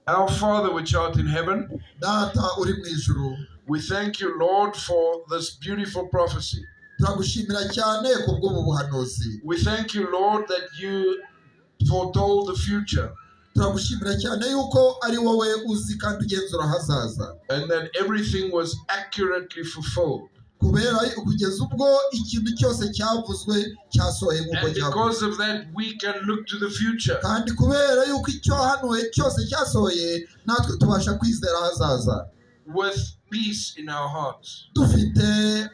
Our Father, which art in heaven, Data uri mu ijuru, we thank you, Lord, for this beautiful prophecy. Turagushimira cyane ku bw'ubu buhanuzi. We thank you, Lord, that you foretold the future Turagushimira cyane yuko ari wowe uzi kandi ugenzura ahazaza and that everything was accurately fulfilled. Kubera kugeza ubwo ikintu cyose cyavuzwe cyasohoye nk'uko And cyavuzwe. Because of that, we can look to the future Kandi kubera yuko icyo hanuwe cyose cyasohoye, natwe tubasha kwizera ahazaza with peace in our hearts, dufite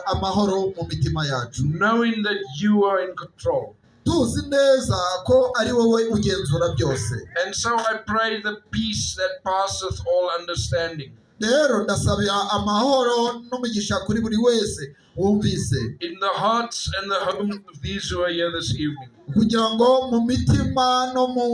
amahoro mu mitima yacu, knowing that you are in control. Tuzi neza ko ari wowe ugenzura byose. And so I pray the peace that passeth all understanding Rero ndasabira amahoro n'umugisha kuri buri wese wumvise in the hearts and the homes of these who are here this evening. Kugira ngo mu mitima no mu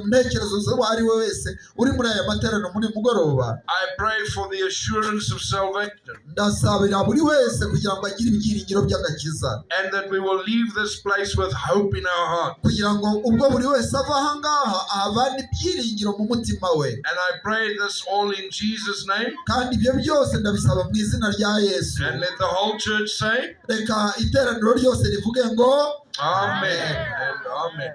ntekerezo z'uwo ari we wese uri muri aya materaniro muri uyu mugoroba. I pray for the assurance of salvation Ndasabira buri wese kugira ngo agire ibyiringiro by'agakiza and that we will leave this place with hope in our heart. Kugira ngo ubwo buri wese ava aha ngaha ahavane ibyiringiro mu mutima we. And I pray this all in Jesus' name. Kandi ibyo byose ndabisaba mu izina rya Yesu. And let the whole church say, Reka iteraniro ryose rivuge ngo: "Amen and Amen."